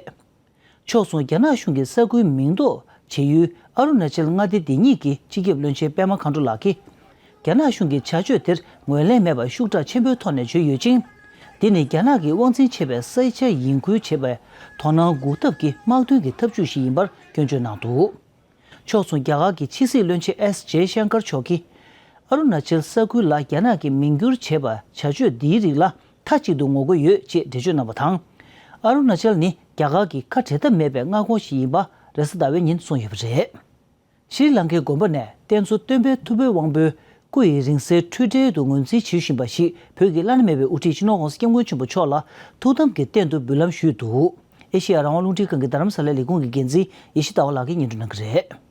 ཕྱོགས་མཚུངས་རྒྱ་ནག་གཞུང་གི་ས་ཁུལ་མིང་འདོགས་བྱེད་ཡུལ་ཨ་རུ་ན་ཅལ་མངའ་སྡེ་འདི་ཉིད་ཀྱི་སྤྱི་ཁྱབ་བློན་ཆེན་པད་མ་མཁའ་འགྲོ་ལགས་ཀྱིས། རྒྱ་ནག་གཞུང་གི་བྱ་སྤྱོད་དེར་ངོས་ལེན་མེད་པར་ཤུགས་དྲག་ཆེན་པོའི་ཐོག་ནས་བརྗོད་ཡོད་ཅིང་། འདི་ནི་རྒྱ་ནག་གི་དབང་འཛིན་བྱེད་པའི་ས་ཆ་ཡིན་ཁུལ་བྱེད་པའི་དོ་སྣང་འགུག་ཐབས་ཀྱི་དམག་དོན་གྱི་ཐབས་ཇུས་ཤིག་ཡིན་པར་སྐྱོན་བརྗོད་གནང་འདུག་ཕྱོགས་མཚུངས་རྒྱ་གར་གྱི་ཕྱི་སྲིད་བློན་ཆེན་ཨེསི་ཇེ་ཤང་ཀར་མཆོག་གིས། ཨ་རུ་ན་ཅལ་ས་ཁུལ་ལ་རྒྱ་ནག་གིས་མིང་བསྒྱུར་བྱས་པ་བྱ་སྤྱོད་འདིའི་རིགས་ལ་མཐའ་གཅིག་ཏུ་ངོ་རྒོལ་ཡོད་ཅེས་འགྲེལ་བརྗོད་གནང་བ་དང་། ཨ་རུ་ན་ཅལ་ནི་རྒྱ་གར་གྱི་ཁ་བྲལ་ཐབས་མེད་པའི་མངའ་ཁོངས་ཤིག་ཡིན་པ་རེས་གཟའ་ཟླ་བའི་ཉིན་གསུངས་ཡོད་པ་རེད། ཤྲི་ལང་ཀའི་དགོན་པ་ནས་རྟེན་གཙོ་སྟོན་པའི་ཐུབ་པའི་དབང་པོའི་སྐུ་ཡི་རིང་བསྲེལ་འཕྲུལ་བྲིས་དུ་ངོས་འཛིན་བྱེད་བཞིན་པ་ཞིག་བོད་ཀྱི་བླ་ན་མེད་པའི་དབུ་ཁྲིད་སྤྱི་ནོར་༸གོང་ས་༸སྐྱབས་མགོན་ཆེན་པོ་མཆོག་ལ་ཐུགས་དམ་གྱི་རྟེན་དུ་འབུལ་ལམ་ཞུས་འདུག་ཨེ་ཤེ་ཡ་རང་དབང་རླུང་འཕྲིན་ཁང་གི་རྡ་རམ་ས་ལའི་ལས་ཁུངས་ཀྱི་འགན་འཛིན་ཡེ་ཤེས་ཟླ་བ་ལགས་ཀྱིས་སྙན་སྒྲོན་གནང་གི་རེད།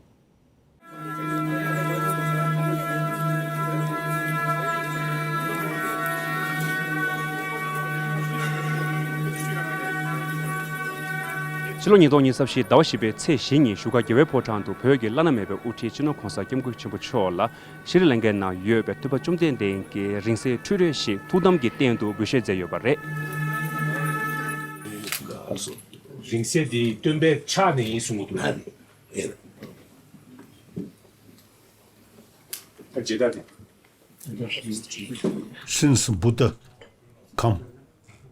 ཕྱི་ལོ་ཉིས་སྟོང་ཉི་ཤུ་རྩ་བཞི་ཟླ་བ་བཞི་པའི་ཚེས་བཞི་ཉིན་བཞུགས་སྒར་རྒྱལ་བའི་ཕོ་བྲང་དུ་བོད་ཀྱི་བླ་ན་མེད་པའི་དབུ་ཁྲིད་སྤྱི་ནོར་༸གོང་ས་༸སྐྱབས་མགོན་ཆེན་པོ་མཆོག་ལ་ཤྲི་ལང་ཀའི་ནང་ཡོད་པའི་སྟོན་པ་བཅོམ་ལྡན་འདས་ཀྱི་རིང་བསྲེལ་འཕྲུལ་རས་ཤིག་ཐུགས་དམ་གྱི་རྟེན་དུ་འབུལ་བཞེས་མཛད་ཡོད་པ་རེད། རིང་བསྲེལ་འདི་སྟོན་པའི་ཕྱག་ནས་ཡིན་གསུང་གི་འདུག་ད་རྗེས་ད་དེ། Since Buddha come.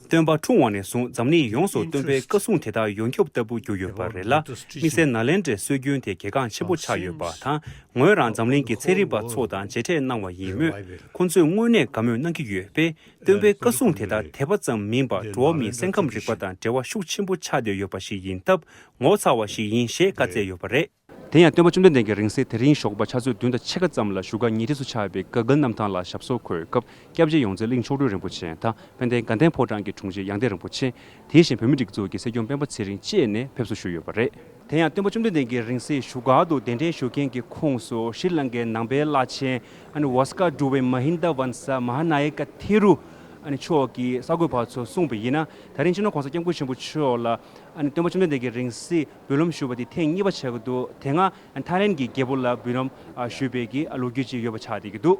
སྟོན་པ་འཁྲུངས་པ་ནས་བཟུང་འཛམ་གླིང་ཡོངས་སུ་སྟོན་པའི་བཀའ་གསུང་དེ་དག་ཡོངས་ཁྱབ་ལྟ་བུ་གྱུར་ཡོད་པ་རེད་ལ། དམིགས་བསལ་ནཱ་ལེནྡྲའི་སྲོལ་རྒྱུན་དེ་གལ་འགངས་ཆེན་པོ་ཆགས་ཡོད་པ་དང་། ངོས་རང་འཛམ་གླིང་གི་ཚན་རིག་པ་ཚོ་དང་མཇལ་འཕྲད་གནང་བ་ཡིན་མོད། ཁོང་ཚོས་དངོས་གནས་དགའ་མོས་གནང་གི་ཡོད་པས། སྟོན་པའི་བཀའ་གསུང་དེ་དག་དད་པ་ཙམ་མིན་པར་འགྲོ་བ་མིའི་སེམས་ཁམས་རིག་པ་དང་འབྲེལ་བ་ཤུགས་ཆེན་པོ་ཆགས་བསྡད་ཡོད་པ་ཞིག་ཡིན་སྟབས་ངོ་མཚར་བ་ཞིག་ཡིན་ཞེས་བཀའ་སྩལ་ཡོད་པ་རེད། དེ་ཡང་སྟོན་པ་བཅོམ་ལྡན་འདས་ཀྱི་རིང་བསྲེལ་དེ་རིང་ཞོགས་པ་ཆུ་ཚོད་བདུན་དང་ཕྱེད་ཀ་ཙམ་ལ་བཞུགས་སྒར་ཉེ་འཁྲིས་སུ་ཆགས་པའི་དགའ་དགའ་གནམ་ཐང་ལ་ཞབས་སོར་འཁོད་སྐབས་སྐྱབས་རྗེ་ཡོངས་འཛིན་གླིང་མཆོག་སྤྲུལ་རིན་པོ་ཆེ་དང་དཔལ་ལྡན་དགའ་ལྡན་ཕོ་བྲང་གི་དྲུང་ཆེ་ཡང་སྟེང་རིན་པོ་ཆེ། དེ་བཞིན་བོད་མིའི་སྒྲིག་འཛུགས་ཀྱི་སྲིད་སྐྱོང་སྤེན་པ་ཚེ་རིང་བཅས་ནས་ཕེབས་བསུ་ཞུས་ཡོད་པ་རེད། དེ་ཡང་སྟོན་པ་བཅོམ་ལྡན་འདས་ཀྱི་རིང་བསྲེལ་བཞུགས་སྒར་དུ་གདན་འདྲེན་ཞུ་མཁན་གྱི་ཁོངས་སུ་ཤྲི་ལང་ཀའི་ནང་པའི་བླ་ཆེན་ཨ་ནི་ཝ་སྐ་ཌུ་ཝེ་མ་ཧིན་ད་ཝན་ས་མ་ཧ་ན་ཡ་ཀ་ཐེ་རུ་ཨ་ནི་མཆོག་གིས་གསར་འགོད་པ་ཚོར་གསུངས་པ་ཡིན་ན། ད་རིང་སྤྱི་ནོར་༸གོང་ས་༸སྐྱབས་མགོན་ཆེན་པོ་མཆོག་ལ་ཨ་ནི་སྟོན་པ་བཅོམ་ལྡན་འདས་ཀྱི་རིང་བསྲེལ་འབུལ་ལམ་ཞུས་པ་དེ་ཐེངས་གཉིས་པ་ཆགས་ཀྱི་འདུག་དེ་སྔ་ཐའི་ལེན་གྱི་རྒྱལ་པོ་ལ་འབུལ་ལམ་ཞུས་པའི་གི་ལོ་རྒྱུས་ཅིག་ཡོད་པ་ཆགས་བསྡད་ཀྱི་འདུག་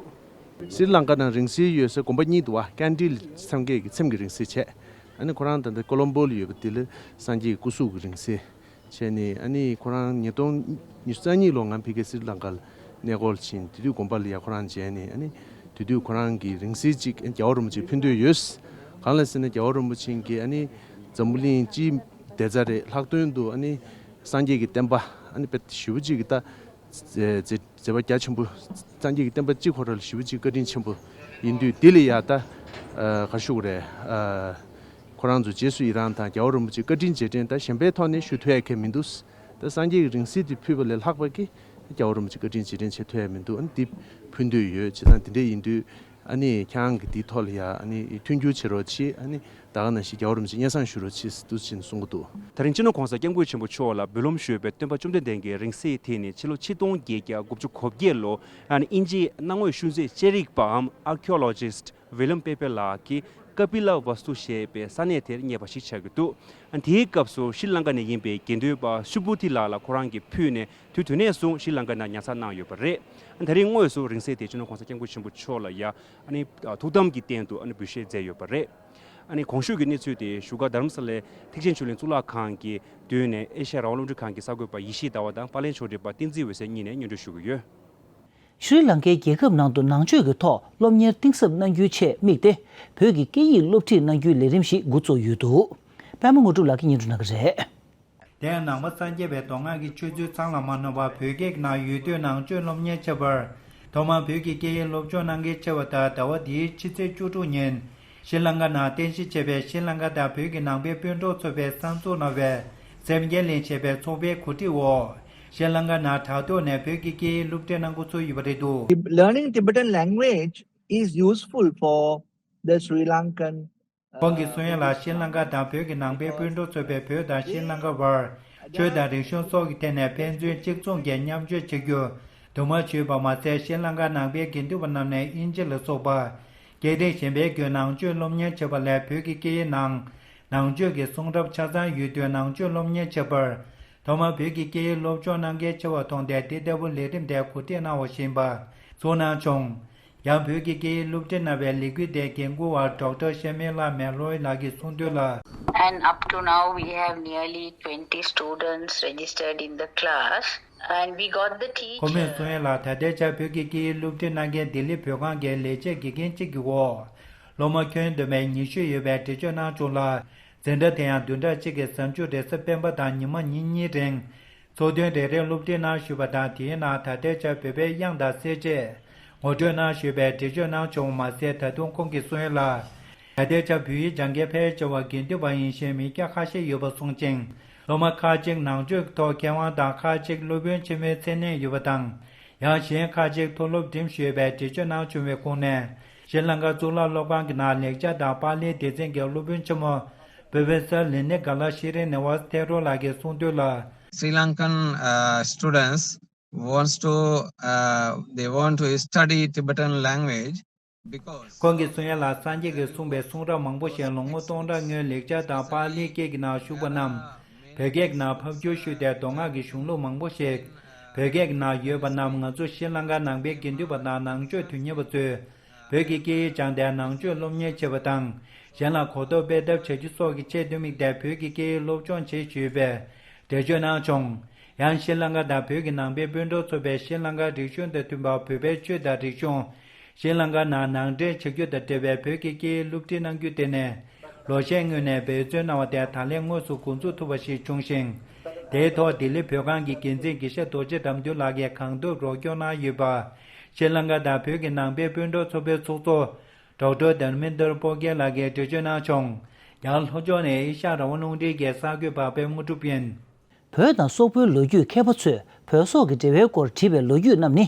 ཤྲི་ལང་ཀ་ནང་རིང་བསྲེལ་ཡོད་སའི་དགོན་པ་གཉིས་འདུག་བ། ཀན་ཌི་ལ་སངས་རྒྱས་ཀྱི་ཚེམས་ཀྱི་རིང་བསྲེལ་བྱས། ཨ་ནི་ཁོ་རང་ད་ལྟ་ཀོ་ལོམ་བོ་ལ་ཡོད་པ་དེ་ལ་སངས་རྒྱས་ཀྱི་སྐུ་གཟུགས་ཀྱི་རིང་བསྲེལ་བྱས་ནས། ཨ་ནི་ཁོ་རང་ཉིས་སྟོང་ཉི་ཤུ་རྩ་གཉིས་ལོ་ང་ཕ་གིར་ཤྲི་ལང་ཀ་ལ་གནས་སྐོར་ཕྱིན། དེ་དུས་དགོན་པ་ལ་ཡ་ཁོ་རང་མཇལ་ནས། ཨ་ནི་དེ་དུས་ཁོ་རང་གི་རིང་བསྲེལ་གཅིག་རྒྱལ་བ་རིན་པོ་ཆེས་ཕུལ་འདོད་ཡོད། གང་ལ་ཟེར་ན་རྒྱལ་བ་རིན་པོ་ཆེ་གིས་ཨ་ནི་འཛམ་བུ་གླིང་སྤྱིའི་བདེ་རྩ་རེད། ལྷག་དོན་དུ་ཨ་ནི་སངས་རྒྱས་ཀྱི་བསྟན་པ་ཨ་ནི་དཔེ་ཞེ་པོ་ཅིག་གི་ད་མཛད་མཛད་པ་རྒྱ་ཆེན་པོ། སངས་རྒྱས་ཀྱི་བསྟན་པ་སྤྱི་ཁོ་ར་ལ་ཞེ་པོ་ཅིག་བཀའ་དྲིན་ཆེན་པོ་ཡིན་དུས། དེ་ལ་ཡ་ད་ག་རེ་ཞུ་དགོས་རེད། ཁོ་རང་ཚོ་རྗེས་སུ་ཡི་རང་དང་རྒྱལ་བ་རིན་པོ་ཆེ་བཀའ་དྲིན་རྗེས་དྲན་ད་གཞན་པའི་ཐོག་ནས་ཞུ་ཐུབ་ཡ་གང་ཡང་མི་འདུག་ད་སངས་རྒྱས་ཀྱི་རིང་བསྲེལ་དེ་ཕུལ་བ་ལས་ལྷག་པ་གི་རྒྱལ་བ་རིན་པོ་ཆེ་བཀའ་དྲིན་རྗེས་དྲན་བྱེད་ཐུབ་ཡ་མི་འདུག་ཨ་ནི་འདི་ཕུལ་འདོད་ཡོད། བྱས་ཙང་དེ་འདྲ་ཡིན་དུས་ཨ་ནི་ཁྱེད་རང་གིས་འདིའི་ཐོག་ལ་ཡ་ཨ་ནི་མཐུན་འགྱུར་བྱེད་རོགས་བྱེད། ཨ་ནི་ད་ག་ནང་བཞིན་རྒྱལ་བ་རིན་པོ་ཆེ་སྙན་སེང་ཞུ་རོགས་བྱེད་ཟེར་འདུག་ཅེས་གསུང་གི་འདུག་ད་རིང་སྤྱི་ནོར་༸གོང་ས་༸སྐྱབས་མགོན་ཆེན་པོ་མཆོག་ལ་འབུལ་ལམ་ཞུས་པའི་སྟོན་པ་བཅོམ་ལྡན་འདས་ཀྱི་རིང་བསྲེལ་དེ་ནི་ཕྱི་ལོ་ཆིག་སྟོང་བརྒྱད་བརྒྱ་དགུ་བཅུ་གོ་བརྒྱད་ལོ། ཨ་ནི་དབྱིན་ཇིའི་གནའ་དངོས་ཤུལ་འཛིན་དཔྱད་རིག་པའམ་Archaeologist William Pepper ལགས་ཀྱིས་ཀ་པི་ལ་ཝ་སྟུ་ཞེས་པའི་ས་གནས་དེར་རྙེད་པ་ཞིག་ཆགས་ཀྱི་འདུག་ཨ་ནི་དེའི་སྐབས་སུ་ཤྲི་ལང་ཀ་ནས་ཡིན་པའི་དགེ་འདུན་པ་ཤུ་བུ་ཐི་ལགས་ལ་ཁོ་རང་གིས་ཕུལ་ནས། དུས་དེ་ནས་བཟུང་ཤྲི་ལང་ཀ་ནང་ཉར་ཚགས་གནང་ཡོད་པ་རེད། ཨ་ནི་ད་རིང་དངོས་སུ་རིང་བསྲེལ་དེ་སྤྱི་ནོར་༸གོང་ས་༸སྐྱབས་མགོན་ཆེན་པོ་མཆོག་ལ་ཡ་ཨ་ནི་ཐུགས་དམ་གྱི་རྟེན་དུ་ཨ་ནི་འབུལ་བཞེས་མཛད་ཡོད་པ་རེད། ཨ་ནི་གོང་ཞུས་ཀྱི་གནས་ཚུལ་དེ་བཞུགས་སྒར་རྡ་རམ་ས་ལའི་ཐེག་ཆེན་ཆོས་གླིང་གཙུག་ལག་ཁང་གི་མདུན་ནས་ཨེ་ཤ་ཡ་རང་དབང་རླུང་འཕྲིན་ཁང་གི་གསར་འགོད་པ་ཡེ་ཤེས་ཟླ་བ་དང་པར་ལེན་ཕྱོགས་སྒྲིག་པ་བསྟན་འཛིན་འོད་ཟེར་གཉིས་ནས་སྙན་སྒྲོན་ཞུ་གི་ཡོད། ཤྲི་ལང་ཀའི་རྒྱལ་ཁབ་ནང་དུ་ནང་ཆོས་ཀྱི་ཐོག་སློབ་གཉེར་གཏིང་ཟབ་གནང་རྒྱུའི་ཆེད་དམིགས་ཏེ། བོད་ཀྱི་སྐད་ཡིག་སློབ་ཁྲིད་གནང་རྒྱུའི་ལས་རིམ་ཞིག་འགོ་བཙུགས་ཡོད་འདུག་པད་མ་དངོས་གྲུབ་ལགས་ཀྱིས་སྙན་སྒྲོན་གནང་གི་རེད། དེ་ཡང་ནང་པ་སངས་རྒྱས་པའི་མདོ་སྔགས་ཀྱི་ཆོས་ཚུལ་ཚང་ལ་མ་ནོར་བར་བོད་སྐད་ནང་ཡོད་དུས་ནང་ཆོས་སློབ་གཉེར་བྱེད་པར། ཐོག་མར་བོད་ཀྱི་སྐད་ཡིག་སློབ་སྦྱོང་གནང་གལ་ཆེ་བ་དང་། ཟླ་བ་འདིའི་ཕྱི་ཚེས་བཅུ་དྲུག་ཉིན་ཤྲི་ལང་ཀ་ནང་རྟེན་གཞི་བྱས་པའི་ཤྲི་ལང་ཀ་དང་བོད་ཀྱི་ནང་པའི་སྤུན་གྲོགས་ཚོགས་པས་གསར་འཛུགས་གནང་བའི་སེམས་བསྐྱེད་གླིང་ཞེས་པའི་ཚོགས་པའི་གོ་སྒྲིག་འོག་ཤྲི་ལང་ཀ་ནང་དྲ་ཐོག་ནས་བོད་ཀྱི་སྐད་ཡིག་སློབ་ཁྲིད་གནང་འགོ་ཚུགས་ཡོད་པ་རེད་འདུག Learning Tibetan language is useful for the Sri Lankan ཁོང་གིས་གསུང་ཡ་ལ། ཤྲི་ལང་ཀ་དང་བོད་ཀྱི་ནང་པའི་སྤུན་གྲོགས་ཚོགས་པས་བོད་དང་ཤྲི་ལང་ཀ་བར་ཆོས་དང་རིག་གཞུང་སོགས་ཀྱི་ཐད་ནས་ཕན་ཚུན་གཅིག་མཚུངས་ཀྱིས་མཉམ་སྤྱོད་བྱེད་རྒྱུ་དུ་མ་ཞུས་པ་མ་ཟད། ཤྲི་ལང་ཀ་ནང་པའི་དགེ་འདུན་པ་རྣམས་ནས་དབྱིན་ཇི་ལ་སོགས་པ་སྐད་རིགས་གཞན་པའི་བརྒྱུད་ནང་ཆོས་སློབ་གཉེར་བྱེད་པ་ལས་བོད་ཀྱི་སྐད་ཡིག་ནང་ནང་ཆོས་ཀྱི་གསུང་རབ་ཆ་ཚང་ཡོད་དུས་ནང་ཆོས་སློབ་གཉེར་བྱེད་པར་ཐོག་མར་བོད་ཀྱི་སྐད་ཡིག་སློབ་སྦྱོང་གནང་གལ་ཆེ་བ་མཐོང་སྟེ། འདི་ལྟ་བུ་ལས་རིམ་དེ་གོ་སྒྲིག་གནང་བ་ཞིག་ཡིན་པ་ཚོར་སྣང་བྱུང་། ཡང་བོད་ཀྱི་སྐད་ཡིག་སློབ་ཁྲིད་གནང་བའི་ལས་འགུལ་དེའི་འགན་འཁུར་བ་ཌོག་ཊར་ཤེ་མི་ལ་མེ་ལོའི་ལགས་ཀྱིས་གསུངས་དོན་ལ། And up to now, we have nearly twenty students registered in the class, and we got the teacher. ཁོ་མོས་གསུང་ཡ་ལ། ད་ལྟའི་ཆར་བོད་ཀྱི་སྐད་ཡིག་སློབ་ཁྲིད་གནང་མཁན་ལྡི་ལི་བོད་ཁང་གི་ལས་བྱེད་དགེ་རྒན་གཅིག་གི་འོག་སློབ་མ་ཁྱོན་བསྡོམས་པའི་ཉི་ཤུ་ཡོད་པའི་འགྲེལ་བརྗོད་གནང་བྱུང་ལ། འཛིན་གྲྭ་དེ་ཡང་བདུན་ཕྲག་གཅིག་གི་གཟའ་མཇུག་རེས་གཟའ་སྤེན་པ་དང་ཉི་མ་ཉིན་གཉིས་རིང་ཚོགས་ཐུན་རེ་རེ་སློབ་ཁྲིད་གནང་ཞུས་པ་དང་། དེའི་ནང་ད་ལྟའི་ཆར་བོད་པའི་དབྱངས་དང་གསལ་བྱེད། ངོ་སྤྲོད་གནང་ཞུས་པའི་འགྲེལ་བརྗོད་གནང་བྱུང་། མ་ཟད་ད་དུང་ཁོང་གིས་གསུངས་ཡོད་ལ། ད་ལྟའི་ཆར་བོད་ཡིག་སྦྱང་མཁན་ཕལ་ཆེ་བ་དགེ་འདུན་པ་ཡིན་ཞིང་མི་སྐྱ་ཁ་ཤས་ཡོད་པ་གསུངས་ཅིང་། སློབ་མ་ཁག་ཅིག་ནང་ཆོས་ཀྱི་ཐོག་མཁས་དབང་དང་ཁག་ཅིག་སློབ་དཔོན་ཆེན་མོའི་མཚན་གནས་ཡོད་པ་དང་། ཡང་གཞན་ཁག་ཅིག་མཐོ་སློབ་འགྲིམས་ཞུས་པའི་འགྲེལ་བརྗོད་གནང་བྱུང་བའི་ཁོངས་ནས། ཤྲི་ལང་ཀ་གཙུག་ལག་སློབ་ཁང་གི་ནང་ལེགས་སྦྱར་དང་པཱ་ལིའི་སྡེ་ཚན་གྱི་སློབ་དཔོན་ཆེན་མོ་Professor Lenegala Sireenivas Thero ལགས་ཀྱིས་གསུངས་དོན་ལ། Sri Lankan, uh, students wants to, uh, they want to study Tibetan language because ཁོང་གིས་གསུངས་ཡ་ལ། སངས་རྒྱས་ཀྱིས་གསུངས་པའི་གསུང་རབ་མང་པོ་ཞིག་ལོ་ངོ་སྟོང་ཕྲག་སྔོན་ལེགས་སྦྱར་དང་པཱ་ལིའི་སྐད་ཀྱི་ནང་བཞུགས་པ་རྣམས་བོད་སྐད་ཀྱི་ནང་ཕབ་བསྒྱུར་ཞུས་ཏེ། མདོ་སྔགས་ཀྱི་གཞུང་ལུགས་མང་པོ་ཞིག་བོད་སྐད་ཀྱི་ནང་ཡོད་པ་རྣམས་ང་ཚོ་ཤྲི་ལང་ཀ་ནང་པའི་དགེ་འདུན་པ་དང་ནང་ཆོས་དོན་གཉེར་བ་ཚོས་བོད་ཀྱི་སྐད་ཡིག་སྦྱངས་ཏེ་ནང་ཆོས་སློབ་གཉེར་བྱེད་པ་དང་། གཞན་ལ་གོ་རྟོགས་སྤེལ་ཐབས་བྱ་རྒྱུ་སོགས་ཀྱི་ཆེད་དུ་དམིགས་ཏེ་བོད་ཀྱི་སྐད་ཡིག་སློབ་སྦྱོང་བྱེད་ཞུས་པའི་འགྲེལ་བརྗོད་གནང་བྱུང་། ཡང་ཤྲི་ལང་ཀ་དང་བོད་ཀྱི་ནང་པའི་སྤུན་གྲོགས་ཚོགས་པས་ཤྲི་ལང་ཀ་རིག་གཞུང་དང་མཐུན་པ་བོད་པའི་ཆོས་དང་རིག་གཞུང་། ཤྲི་ལང་ཀ་ནང་ནང་འདྲེན་བྱ་རྒྱུ་དང་འབྲེལ་བའི་བོད་ཀྱི་སྐད་ཡིག་སློབ་ཁྲིད་གནང་རྒྱུ་དེ་ནི་ལོ་ཤས་སྔོན་ནས་འབད་བརྩོན་གནང་བ་དེ་ད་ལན་དངོས་སུ་འགོ་འཛུགས་ཐུབ་པ་ཞིག་བྱུང་ཞིང་། དེའི་ཐོག་ལྡི་ལི་བོད་ཁང་གི་འགན་འཛིན་དགེ་བཤེས་རྡོ་རྗེ་དགྲ་འདུལ་ལགས་ཀྱིས་གང་ཐུབ་རོགས་སྐྱོར་གནང་ཡོད་པ། ཤྲི་ལང་ཀ་དང་བོད་ཀྱི་ནང་པའི་སྤུན་གྲོགས་ཚོགས་པའི་ཚོགས་གཙོ་Doctor Dharmendra Pokhyal ལགས་ཀྱིས་འགྲེལ་བརྗོད་གནང་བྱུང་། ཡང་ལྷོ་ཕྱོགས་ནས་ཨེ་ཤ་ཡ་རང་དབང་རླུང་འཕྲིན་གྱི་གསར་འགོད་པ་པད་དངོས་གྲུབ་ཡིན། བོད་དང་སོག་པོའི་ལོ་རྒྱུས་མཁས་པ་ཚོས་བོད་སོག་གི་འབྲེལ་བའི་སྐོར་བྲིས་པའི་ལོ་རྒྱུས་རྣམས་ནི།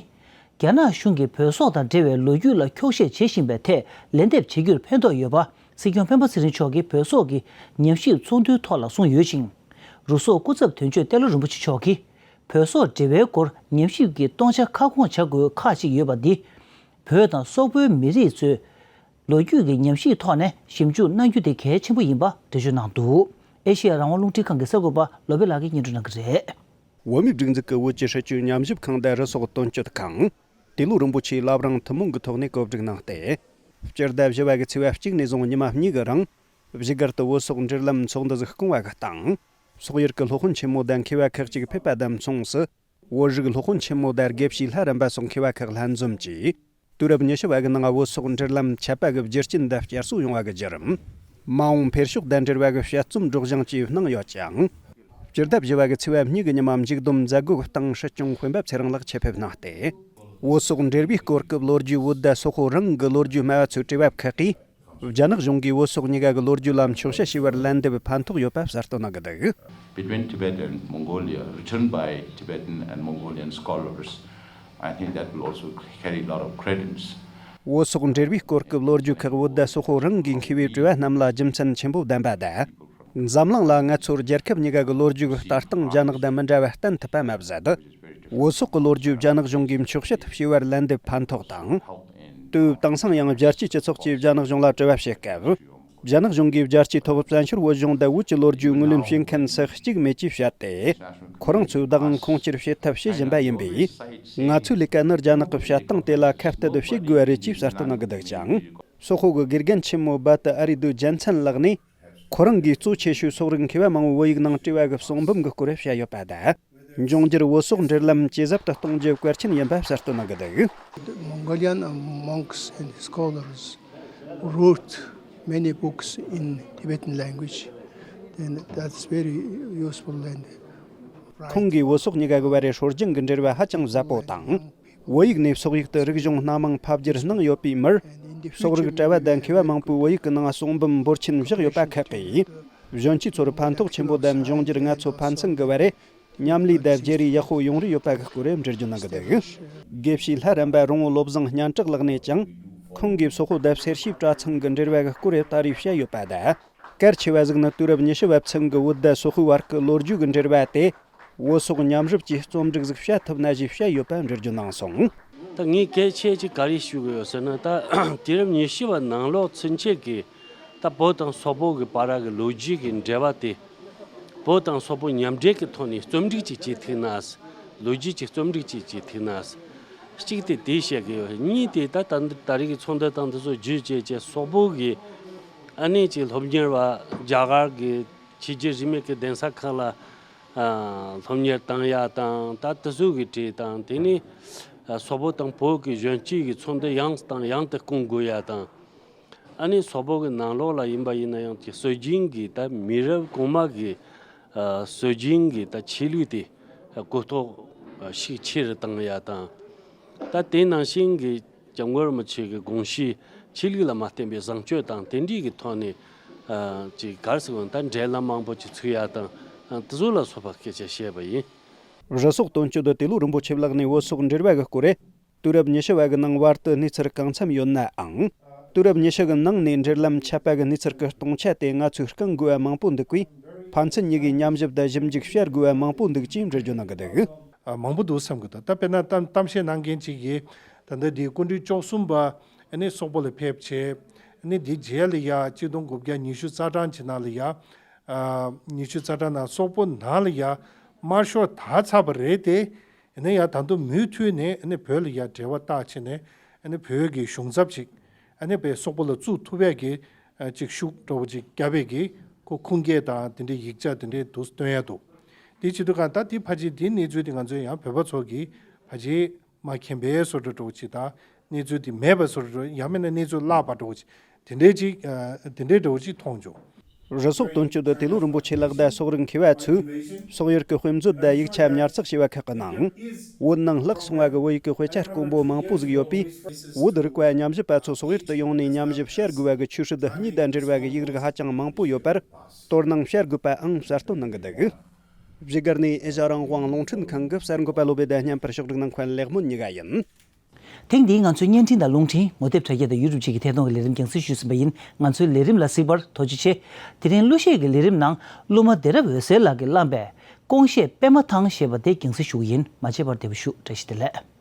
རྒྱ་ནག་གཞུང་གིས་བོད་སོག་དང་འབྲེལ་བའི་ལོ་རྒྱུས་ལ་འཁྱོག་བཤད་བྱེད་བཞིན་པའི་ཐད་ལན་འདེབས་བྱེད་རྒྱུར་ཕན་ཐོགས་ཡོད་པ། སྲིད་སྐྱོང་སྤེན་པ་ཚེ་རིང་མཆོག་གིས་བོད་སོག་གི་ཉམས་ཞིབ་ཚོགས་འདུའི་ཐོག་ལ་གསུངས་ཡོད་ཅིང་། རུ་སོག་སྐུ་ཚབ་དོན་གཅོད་ཏེ་ལོ་རིན་པོ་ཆེ་མཆོག་གིས། བོད་སོག་འབྲེལ་བའི་སྐོར་ཉམས་ཞིབ་ཀྱི་སྟོང་ཆ་ཁ་སྐོང་བྱ་དགོས་ཁག་ཅིག་ཡོད་པ་འདི། བོད་དང་སོག་པོའི་མི་རིགས་ཚོས་ལོ་རྒྱུས་ཀྱི་ཉམས་ཞིབ་ཐོག་ནས་ཞིབ་འཇུག་གནང་རྒྱུ་དེ་གལ་ཆེན་པོ་ཡིན་པ་འགྲེལ་བརྗོད་གནང་འདུག་ཨེ་ཤེ་ཡ་རང་དབང་རླུང་འཕྲིན་ཁང་གི་གསར་འགོད་པ་བློ་བྷེ་ལགས་ཀྱིས་སྙན་སྒྲོན་གནང་གི་རེད། བོད་མིའི་སྒྲིག་འཛུགས་ཀྱི་བོད་ཀྱི་སྲིད་བྱུས་ཉམས་ཞིབ་ཁང་དང་རུ་སོག་དོན་གཅོད་ཁང་། ཏེ་ལོ་རིན་པོ་ཆེའི་བླ་བྲང་ཐུན་མོང་གི་ཐོག་ནས་གོ་སྒྲིག་གནང་སྟེ། སྤྱི་ཟླ་བཞི་བ་གི་ཚེས་པ་གཅིག་ནས་བཟུང་ཉི་མ་གཉིས་ཀྱི་རིང་། བཞུགས་སྒར་དུ་བོད་སོག་འབྲེལ་ལམ་ཚོགས་འདུ་ཟིག་བསྐོང་བ་གི་སྟེང་། སོག་ཡུལ་གྱི་སློབ་དཔོན་ཆེན་མོ་དང་མཁས་པ་ཁག་ཅིག་ཕེབས་པ་དང་མཚུངས་སུ། བོད་རིགས་སློབ་དཔོན་ཆེན་མོ་དང་དགེ་བཤེས་ལྷ་རམས་པ་སོགས་མཁས་པ་ཁག་ལྷན་འཛོམས་ཀྱིས། དུས་རབས་ཉི་ཤུ་བ་གི་ནང་བོད་སོག་འབྲེལ་ལམ་ཆད་པ་གི་རྒྱུ་རྐྱེན་དང་བསྐྱར་གསོ་ཡོང་བ་གི་བརྒྱུད་རིམ། མ་འོངས་འཕེལ་ཕྱོགས་དང་འབྲེལ་བ་གི་དཔྱད་རྩོམ་སྒྲོག་སྦྱང་བཅས་གནང་ཡོད་ཅིང་། སྤྱི་ཟླ་བཞི་བ་གི་ཚེས་པ་གཉིས་ཀྱི་ཉི་མ་མཇུག་བསྡོམས་མཛད་སྒོ་གི་སྟེང་སྲིད་སྐྱོང་སྤེན་པ་ཚེ་རིང་ལགས་ཆེད་ཕེབས་གནང་སྟེ། བོད་སོག་འབྲེལ་བའི་སྐོར་གྱི་ལོ་རྒྱུས་བོད་དང་སོག་པོ་རང་གི་ལོ་རྒྱུས་སྨྲ་བ་ཚོའི་དྲི་བ་ཁག་གིས། རྒྱ་ནག་གཞུང་གིས་བོད་སོག་གཉིས་ཀ་གི་ལོ་རྒྱུས་ལ་འཁྱོག་བཤད་བྱས་པར་ལན་འདེབས་ཕན་ཐོགས་ཡོད་པ་གསལ་སྟོན་གནང་གི་འདུག Between Tibet and Mongolia, written by Tibetan and Mongolian scholars, I think that will also carry a lot of credence. བོད་སོག་འབྲེལ་བའི་སྐོར་གྱི་ལོ་རྒྱུས་ཁག་བོད་དང་སོག་པོ་རང་གིས་མཁས་པའི་དྲི་བ་རྣམས་ལ་རྒྱུ་མཚན་ཆེན་པོ་ལྡན་པ་དང་། འཛམ་གླིང་ལ་ང་ཚོར་རྒྱལ་ཁབ་གཉིས་ཀ་གི་ལོ་རྒྱུས་ཀྱི་ལྟ་སྟངས་རྒྱ་ནག་དང་མི་འདྲ་བ་བསྟན་ཐུབ་པ་མ་ཟད། བོད་སོག་གི་ལོ་རྒྱུས་རྒྱ་ནག་གཞུང་གིས་འཁྱོག་བཤད་བྱས་པར་ལན་འདེབས་ཕན་ཐོགས་དང་། དུས་དེང་སང་ཡང་རྒྱལ་སྤྱིའི་སྤྱི་ཚོགས་ཀྱིས་རྒྱ་ནག་གཞུང་ལ་དྲི་བ་བྱེད་སྐབས། རྒྱ་ནག་གཞུང་གིས་རྒྱལ་སྤྱིའི་ཐོག་བཙན་བྱོལ་བོད་གཞུང་དང་བོད་ཀྱི་ལོ་རྒྱུས་ངོས་ལེན་བྱེད་མཁན་སུ་གཅིག་མེད་ཅེས་བཤད་དེ། ཁོ་རང་ཚོས་བདག་དབང་ཁུངས་སྐྱེལ་བྱེད་ཐབས་བྱེད་བཞིན་པ་ཡིན་པས། ང་ཚོའི་ལས་ཀ་ནི་རྒྱ་ནག་གི་བཤད་སྟངས་དེ་ལ་ཁ་གཏད་བྱེད་དགོས་པ་རེད་ཅེས་གསལ་སྟོན་གནང་གི་འདུག་ཅིང་། སོག་པོ་གི་དགེ་རྒན་ཆེན་མོ་བ་ཏི་ཨ་རི་རྡོ་རྒྱལ་མཚན་ལགས་ནས། ཁོ་རང་གིས་གཙོ་ཆེ་ཤོས་སོག་རིགས་མཁས་པ་མང་བོའི་བོད་ཡིག་ནང་དྲི་བ་གི་གསུང་འབུམ་གི་སྐོར་བཤད་ཡོད་པ་དང་། འབྱུང་འགྱུར་བོད་སོག་འབྲེལ་ལམ་ཇེ་ཟབ་ཏུ་གཏོང་རྒྱུ་གལ་ཆེན་ཡིན་པ་གསལ་སྟོན་གནང་གི་འདུག Mongolian monks and scholars wrote many books in Tibetan language. And that's very useful and right. ཁོང་གིས་བོད་སོག་གཉིས་ཀ་གི་བར་རེ་སྲོལ་རྒྱུན་གྱི་འབྲེལ་བ་ཧ་ཅང་ཟབ་པོ་དང་། བོད་ཡིག་ནས་སོག་ཡིག་ཏུ་རིག་གཞུང་སྣ་མང་ཕབ་བསྒྱུར་གནང་ཡོད་པའི་མིར། སོག་རིག་གྲྭ་བ་དང་མཁས་པ་མང་པོས་བོད་ཡིག་གི་ནང་གསུང་འབུམ་འབོར་ཆེན་བཞག་ཡོད་པ་ཁག་གིས། གཞོན་སྐྱེས་ཚོར་ཕན་ཐོགས་ཆེན་པོ་དང་འབྱུང་འགྱུར་ང་ཚོ་ཕན་ཚུན་གྱི་བར་རེ། མཉམ་ལས་དང་བརྗེ་རེས་ཡག་པོ་ཡོང་རེ་ཡོད་པ་གི་སྐོར་འགྲེལ་བརྗོད་གནང་གི་འདུག་དགེ་བཤེས་ལྷ་རམས་པ་རོང་བོ་བློ་བཟང་སྙན་གྲགས་ལགས་ནས་ཀྱང་། ཁོང་གིས་སོག་པོ་དང་སེར་བྱེས་གྲྭ་ཚང་གི་འབྲེལ་བ་གི་སྐོར་ད་རེས་བཤད་ཡོད་པ་དང་། གལ་ཆེ་བ་ཟིག་ནི་དུས་རབས་ཉི་ཤུ་བ་ཚུན་གྱི་བོད་དང་སོག་པོའི་བར་གྱི་ལོ་རྒྱུས་ཀྱི་འབྲེལ་བ་དེ། བོད་སོག་མཉམ་རུབ་ཀྱི་རྩོམ་སྒྲིག་ཟིག་བྱ་ཐུབ་ན་ཞེས་བཤད་ཡོད་པ་འགྲེལ་བརྗོད་གནང་སོང་། ད་ངས་གལ་ཆེ་ཅིག་ག་རེ་ཞུ་གི་ཡོད་ཟེར་ན། ད་དུས་རབས་ཉི་ཤུ་བ་ནང་ལོགས་ཚུན་ཆད་ཀྱི་ད་བོད་དང་སོག་པོ་གི་བར་གྱི་ལོ་རྒྱུས་ཀྱི་འབྲེལ་བ་དེ། བོད་དང་སོག་པོ་མཉམ་འབྲེལ་གྱི་ཐོག་ནས་རྩོམ་སྒྲིག་ཅིག་བྱེད་ཐུབ་ན། ལོ་རྒྱུས་ཀྱི་རྩོམ་སྒྲིག་ཅིག་བྱེད་ཐུབ་ན། གཅིག་དེ་དེ་བཤད་ཀྱི་ཡོད། གཉིས་དེ་ད་ད་ད་རེས་ཀྱི་ཚོགས་འདུ་དང་དེ་ཚོ་བརྒྱུད་བྱས་བྱས་སོག་པོ་གི་ཨ་ནེ་ཅིག་སློབ་གཉེར་བ་རྒྱ་གར་གྱི་ཆོས་བརྒྱུད་རིས་མེད་ཀྱི་གདན་ས་ཁག་ལ་ཨ་སློབ་གཉེར་བཏང་ཡ་དང་། ད་དེ་ཚོ་གི་གྲས་དང་། དེ་ནས་ཨ་སོག་པོ་དང་བོད་ཀྱི་གཞོན་སྐྱེས་ཀྱི་ཚོགས་འདུ་ཡང་དང་ཡང་དུ་སྐོང་དགོས་ཡ་དང་། ཨ་ནི་སོག་པོ་གི་ནང་ལོགས་ལ་ཡིན་པ་ཡིན་ན་ཡང་གི་སྲོལ་རྒྱུན་གྱི་ད་མི་རབས་གོང་མ་གི་ཨ་སྲོལ་རྒྱུན་གྱི་ད་ཆོས་ལུགས་དེ་གོ་རྟོགས་ཤུགས་ཆེ་རུ་བཏང་ཡ་དང་། ད་དེ་ནང་བཞིན་གྱི་ སྐྱབས་མགོན་རིན་པོ་ཆེ་གི་དགོངས་གཞི་ཆོས་ལུགས་ལ་མ་བརྟེན་པའི་བཟང་སྤྱོད་དང་དེ་འདྲའི་གི་ཐོག་ནས་ཨ་ཅིག་ག་རེ་ཟེར་དགོས་ན། ད་འབྲེལ་ལམ་མང་པོ་ཅིག་ཚུགས་ཡ་དང་ཨ་དེ་ཚོ་ལ་སོགས་པ་སྐད་ཆ་བཤད་པ་ཡིན། རུ་སོག་དོན་གཅོད་ཏེ་ལོ་རིན་པོ་ཆེ་ལགས་ནས་བོད་སོག་འབྲེལ་བ་གི་སྐོར་རེད། དུས་རབས་ཉི་ཤུ་བ་གི་ནང་བར་དུ་གནས་ཚུལ་གང་འཚམ་ཡོད་ནའང་། དུས་རབས་ཉི་ཤུ་གི་ནང་ནས་འབྲེལ་ལམ་ཆད་པ་གི་གནས་ཚུལ་གི་སྟོང་ཆ་དེ་ང་ཚོས་བསྐང་དགོས་པ་མང་པོ་འདུག་པས། ཕན་ཚུན་གཉིས་ཀྱི་ཉམས་ཞིབ་དང་ཞིབ་འཇུག་བྱ་དགོས་པ་མང་པོ་འདུག་ཅེས་འགྲེལ་བརྗོད་གནང་གི་འདུག། ཨ། མང་པོ་འདུག་བསམ་གི་འདུག། ད་དཔེར་ན་གཏམ་གཏམ་བཤད་གནང་མཁན་ཅིག་གིས། ད་ལྟ་འདི་སྐུ་ཕྲེང་བཅུ་གསུམ་པ་ཨ་ནི་སོག་པོ་ལ་ཕེབས་བྱས། ཨ་ནི་འདི་རྗེས་ལ་ཡ་གཅིག་སྟོང་དགུ་བརྒྱ་ཉི་ཤུ་རྩ་གྲངས་ཀྱི་ནང་ལ་ཡ། ཨ། ཉི་ཤུ་རྩ་གྲངས་ནང་སོག་པོ་ནང་ལ་ཡ་དམར་ཤོག་དར་ཚར་བ་རེད་དེ། ཨ་ནི་ཡ་ད་དུང་མུ་མཐུད་ནས་ཨ་ནི་བོད་ལ་ཡ་འབྲེལ་བ་བཏགས་བྱས་ནས། ཨ་ནི་བོད་ཀྱི་གཞུང་ཚབ་ཅིག་ཨ་ནི་བོད་སོག་པོ་ལ་བཙུགས་ཐུབ་ཡས་ཀྱི་ཨ་ཅིག་ཤུགས་འདྲ་བོ་ཅིག་བརྒྱབ་པའི་གི་ཁོ་ཁུངས་སྐྱེལ་དང་དེ་འདྲའི་ཡིག་ཆ་དེ་འདྲའི་འདུག་སྟོན་ཡ་འདུག། དེ་བྱེད་དུས་གང་ལྟར་དེ་ཕལ་ཆེར་དེའི་གནས་ཚུལ་དེ་ང་ཚོས་ཡང་བོད་པ་ཚོ་གིས་ཕལ་ཆེར་མ་མཁྱེན་པའི་བཟོ་འདྲ་འདྲ་བོ་ཅིག་དང་། གནས་ཚུལ་དེ་མེད་པའི་བཟོ་འདྲ་འདྲ་བོ། ཡང་མིན་ན་གནས་ཚུལ་བརླག་པ་འདྲ་བོ་ཅིག། དེ་འདྲའི་ཅིག་ཨ། དེ་འདྲའི་འདྲ་བོ་ཅིག་མཐོང་བྱུང་། རུ་སོག་དོན་གཅོད་ཏེ་ལོ་རིན་པོ་ཆེ་ལགས་དང་སོག་རིགས་མཁས་པ་ཚོས་སོག་ཡུལ་གྱི་དཔེ་མཛོད་དང་ཡིག་ཆ་ཉར་ཚགས་བྱས་པ་ཁག་གི་ནང་། བོད་ནང་བརླག་སོང་བ་གི་བོད་ཡིག་གི་དཔེ་ཆ་དཀོན་པོ་མང་པོ་ཟིག་ཡོད་པས། བོད་རིག་པ་ཉམས་ཞིབ་པ་ཚོ་སོག་ཡུལ་དུ་ཡོང་ནས་ཉམས་ཞིབ་བྱ་དགོས་པ་གི་ཆོས་སྲིད་གཉིས་དང་འབྲེལ་བ་གི་ཡིག་རིགས་ཧ་ཅང་མང་པོ་ཡོད་པར་དོ་སྣང་བྱ་དགོས་པའང་གསལ་སྟོན་གནང་གི་འདུག། བཞུགས་སྒར་ནས་ཨེ་ཤ་རང་དབང་རླུང་འཕྲིན་ཁང་གི་གསར་འགོད་པ་བློ་བྷེ་དང་མཉམ་པར་ཕྱོགས་སྒྲིག་གནང་མཁན་ལེགས་སྨོན་གཉིས་ཀ་ཡིན། ཐེངས་འདིའི་ང་ཚོའི་བརྙན་འཕྲིན་དང་རླུང་འཕྲིན། ངོ་དེབ་དྲ་རྒྱ་དང་ཡུ་ཊུབ་བཅས་ཀྱི་ཐད་གཏོང་གི་ལས་རིམ་རྒྱང་སྲིང་ཞུས་ཟིན་པ་ཡིན། ང་ཚོའི་ལས་རིམ་ལ་གཟིགས་པར་ཐུགས་རྗེ་ཆེ། དེ་རིང་གླུ་གཞས་ཀྱི་ལས་རིམ་ནང་གླུ་མ་བདེ་རབ་འོད་ཟེར་ལགས་ཀྱིས་བླངས་པའི་ཀོང་གཞས་པད་མ་ཐང་ཞེས་པ་དེ་རྒྱང་སྲིང་ཞུ་གི་ཡིན། མ་མཇལ་བར་བདེ་པོ་བཞུགས། བཀྲ་ཤིས་བདེ་ལེགས།